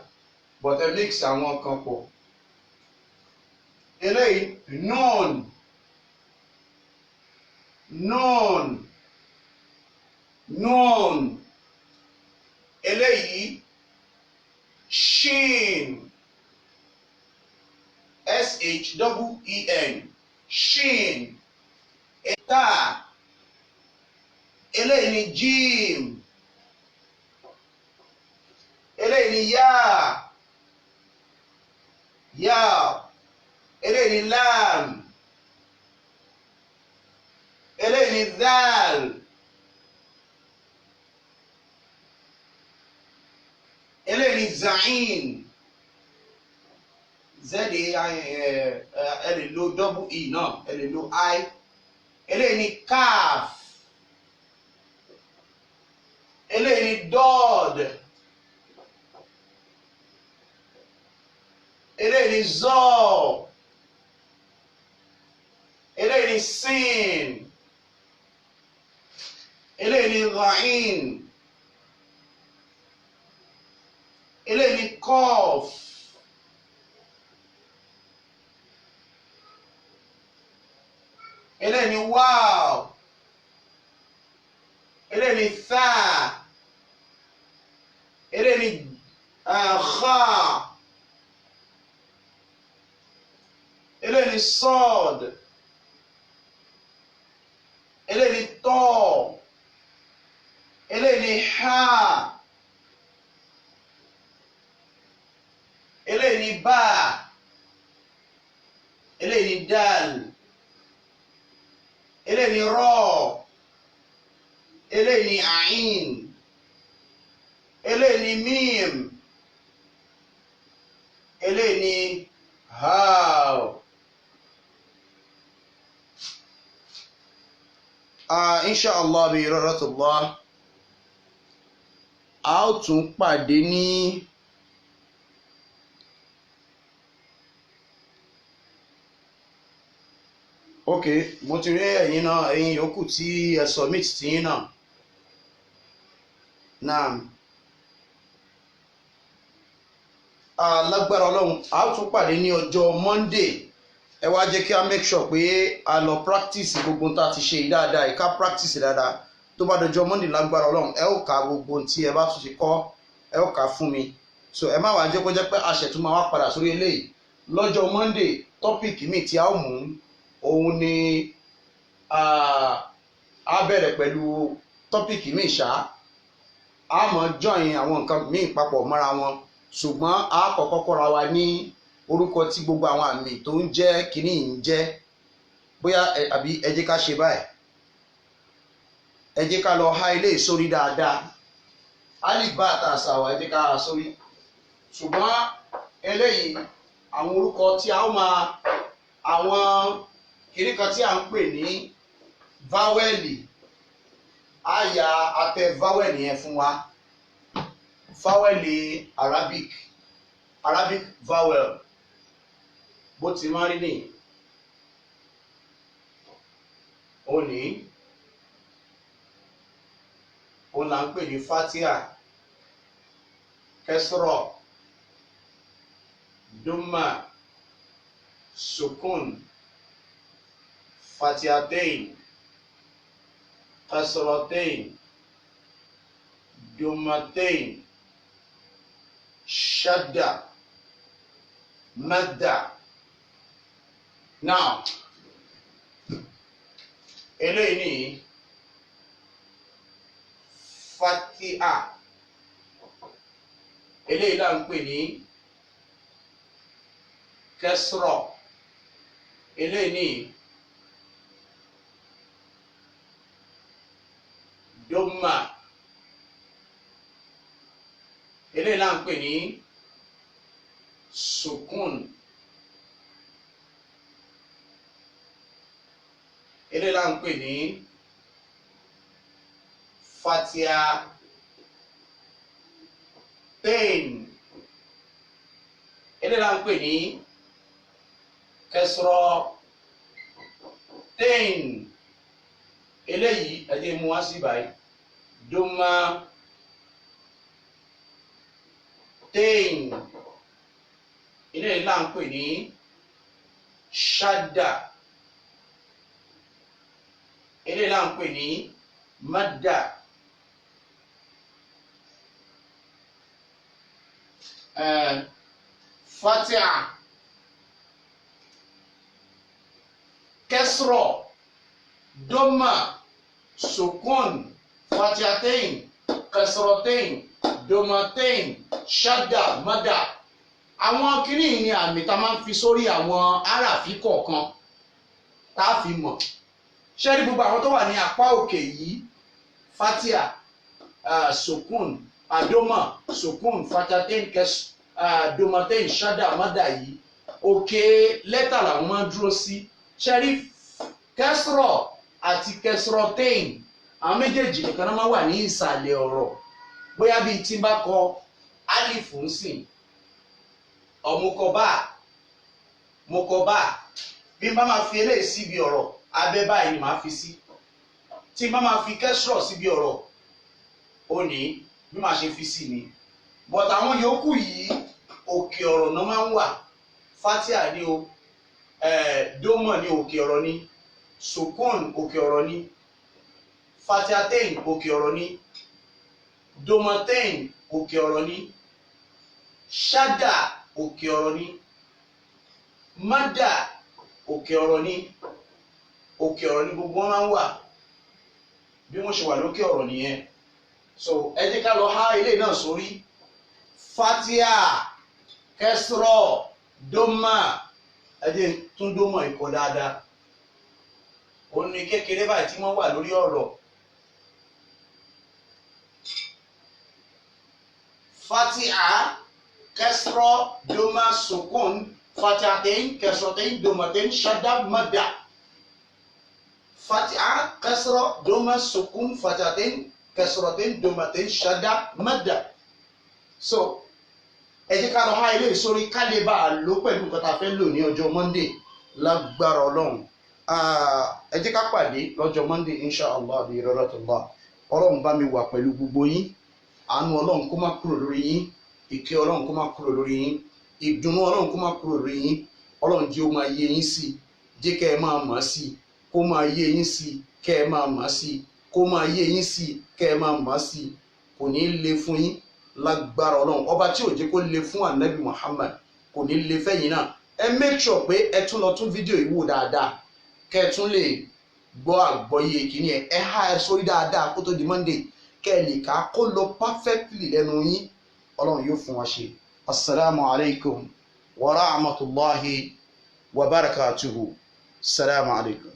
but ẹ mix àwọn kan pọ̀. Eléyìí, nun, nun, nun. Eléyìí, shin, s h e e n, shin ta. Eléyìí ni jim. Eléyìí ni ya, ya. Eléyìí ni lam. Eléyìí ni zal. Eléyìí ni zain, z a i. Ẹ lè lo double e náà, ẹ lè lo i. Eléyìí ni kaf. Eléyìí ni dod. Eléyìí ni zọọ. Eléyìí ni sin. Eléyìí ni ra'in. Eléyìí ni kọf. Eléyìí ni wáw. Eléyìí ni thaa. Eléyìí ni khaa. Eléyìí ni sọ́ọ̀d. Eléyìí ni tọ́ọ̀. Eléyìí ni háà. Eléyìí ni báà. Eléyìí ni dal. Eléyìí ni rọ́ọ̀. Eléyìí ni ain. Eléyìí ni mím. Eléyìí ni háà. Insha Allah bi iradatullah, a ó tún pàdé ní ok, mo ti rí ẹ̀yin náà, ẹ̀yin yòókù tí ẹ submit tiyín náà. Naam. Lágbára Ọlọ́run, a ó tún pàdé ní ọjọ́ Monday. Ẹ wá jẹ́ kí a make sure pé a lọ practice gbogbo ohun tá a ti ṣe yìí dáadáa, ìka practice dáadáa. Tó bá dọjọ́ Monday, lágbára Ọlọ́run, ẹ ó ka gbogbo ohun tí ẹ bá tún ti kọ́, ẹ ó kà fún mi. So ẹ má wàá jẹ́ kó jẹ́ pé a ṣẹ̀tún máa wá padà sórí eléyìí lọ́jọ́ Monday. Topic mi tí a ó mú òun ni a bẹ̀rẹ̀ pẹ̀lú topic mi ṣá. A mọ̀ join àwọn nǹkan míì papọ̀ mọ́ra wọn, ṣùgbọ́n a kọ́kọ́ kọ́ra wa ní orúkọ tí gbogbo àwọn àmì tó ń jẹ́ kínní ń jẹ́. Bóyá àbí ẹ jẹ́ ká ṣe báyìí, ẹ jẹ́ ká lọ há ilé ìsórí dáadáa. Alif bá àtàṣàwà, ẹ jẹ́ ká há sórí. Ṣùgbọ́n eléyìí, àwọn orúkọ tí a ó máa, àwọn kìnnì kan tí a ń pè ní vowel, á ya atẹ vowel yẹn fún wa. Vowel Arabic, Arabic vowel, bó ti máa rí nìyí. Ó ní òun là ń pè ní fatia, kẹsọrọ, duma, sukun, fatiatein, kẹsọrọtein, dumatein, shadda, madda. Now, eléyìí ní fatia, eléyìí là ń pè ní kẹsrọ, eléyìí ní doma, eléyìí là ń pè ní sukun, eléyìí là ń pè ní fatia tein, eléyìí là ń pè ní kẹsrọ tein. Eléyìí, ẹ jẹ́ mú wá sí báyìí, doma tein. Eléyìí là ń pè ní shadda, eléyìí là ń pè ní madda. Fatiha, kẹsrọ, doma, sukun, fatihatein, kẹsrọtein, domatein, shadda, madda. Àwọn kìíní yìí ni àmì tá a máa ń fi sórí àwọn aráàfin kọ̀ọ̀kan tá a fi mọ̀. Ṣé rí gbogbo àwọn tó wà ní apá òkè yìí, fatia, sukun, adoma, sukun, fatihatein, kẹs domatein, shadda, madda yìí, òkè lẹ́tà làwọn máa ń dúró sí. Ṣé rí kẹsrọ àti kẹsrọtein, àwọn méjèèjì nìkan náà máa wà ní ìsàlẹ̀ ọ̀rọ̀. Bóyá bíi tí n bá kọ alifu ń sìn, ọmọkọba mọkọba, bí n bá máa fi eléyìí síbi ọ̀rọ̀, abẹ́ báyìí ni màá fi sí. Tí n bá máa fi kẹsrọ síbi ọ̀rọ̀, ó ní bí màá ṣe fi sí ni. But àwọn yòókù yìí, òkè ọ̀rọ̀ náà máa ń wà. Fatia ni o, dómọ̀ ní òkè ọ̀rọ̀ ni. Sukun òkè ọ̀rọ̀ ni, fatihatain òkè ọ̀rọ̀ ni, domatain òkè ọ̀rọ̀ ni, shada òkè ọ̀rọ̀ ni, mada òkè ọ̀rọ̀ ni. Òkè ọ̀rọ̀ ni gbogbo wọn máa ń wà, bí wọ́n ṣe wà lókè ọ̀rọ̀ nìyẹn. So ẹ jẹ́ ká lọ há ilé náà sórí. Fatia, kẹsìrọ, doma. Ẹ jẹ́ tún doma ikọ̀ dáadáa. Ó ní kékeré báyìí tí wọ́n wà lórí ọ̀rọ̀. Fatia, kẹsìrọ, doma, sukun, fatiatain, kẹsìrọtain, domatain, shada, mada. Fatia, kẹsìrọ, doma, sukun, fatiatain, kẹsìrọtain, domatain, shada, mada. So ẹ jẹ́ ká lọ há ilé ìsórí ká lè bá a lò pẹ̀lú nǹkan tá a fẹ́ lò ní ọjọ́ Monday lágbára Ọlọ́run. Ẹ jẹ́ ká pàdé lọ́jọ́ Monday, inshallah bi iradatillah. Ọlọ́run bá mi wà pẹ̀lú gbogbo yín. Àánú Ọlọ́run kó má kúrò lórí yín, ìkẹ́ Ọlọ́run kó má kúrò lórí yín, ìdùnnú Ọlọ́run kó má kúrò lórí yín. Ọlọ́run jẹ́ ó máa yé yín sí i, jẹ́ kẹ́ ẹ máa mọ̀ sí i, kó máa yé yín sí i, kẹ́ ẹ máa mọ̀ sí i, kó máa yé yín sí i, kẹ́ ẹ máa mọ̀ sí i. Kò ní le fún yín lágbára Ọlọ́run. Ọba tí ò jẹ́ kó le fún anabi Muhammad kò ní le fẹ́yìn náà. Ẹ make sure pé ẹ tún lọ tún fídíò yìí wò dáadáa, kẹ́ ẹ tún lè gbọ́ àgbọ́yé kìíní. Ẹ ẹ há ẹ sórí dáadáa kó tó di Monday, kẹ́ ẹ lè kà á kó lọ perfectly lẹ́nu yín. Ọlọ́run yóò fún wa ṣe. Asalaamu alaykum wa rahmatulahi wa barakatuhu. Salaamu alaykum.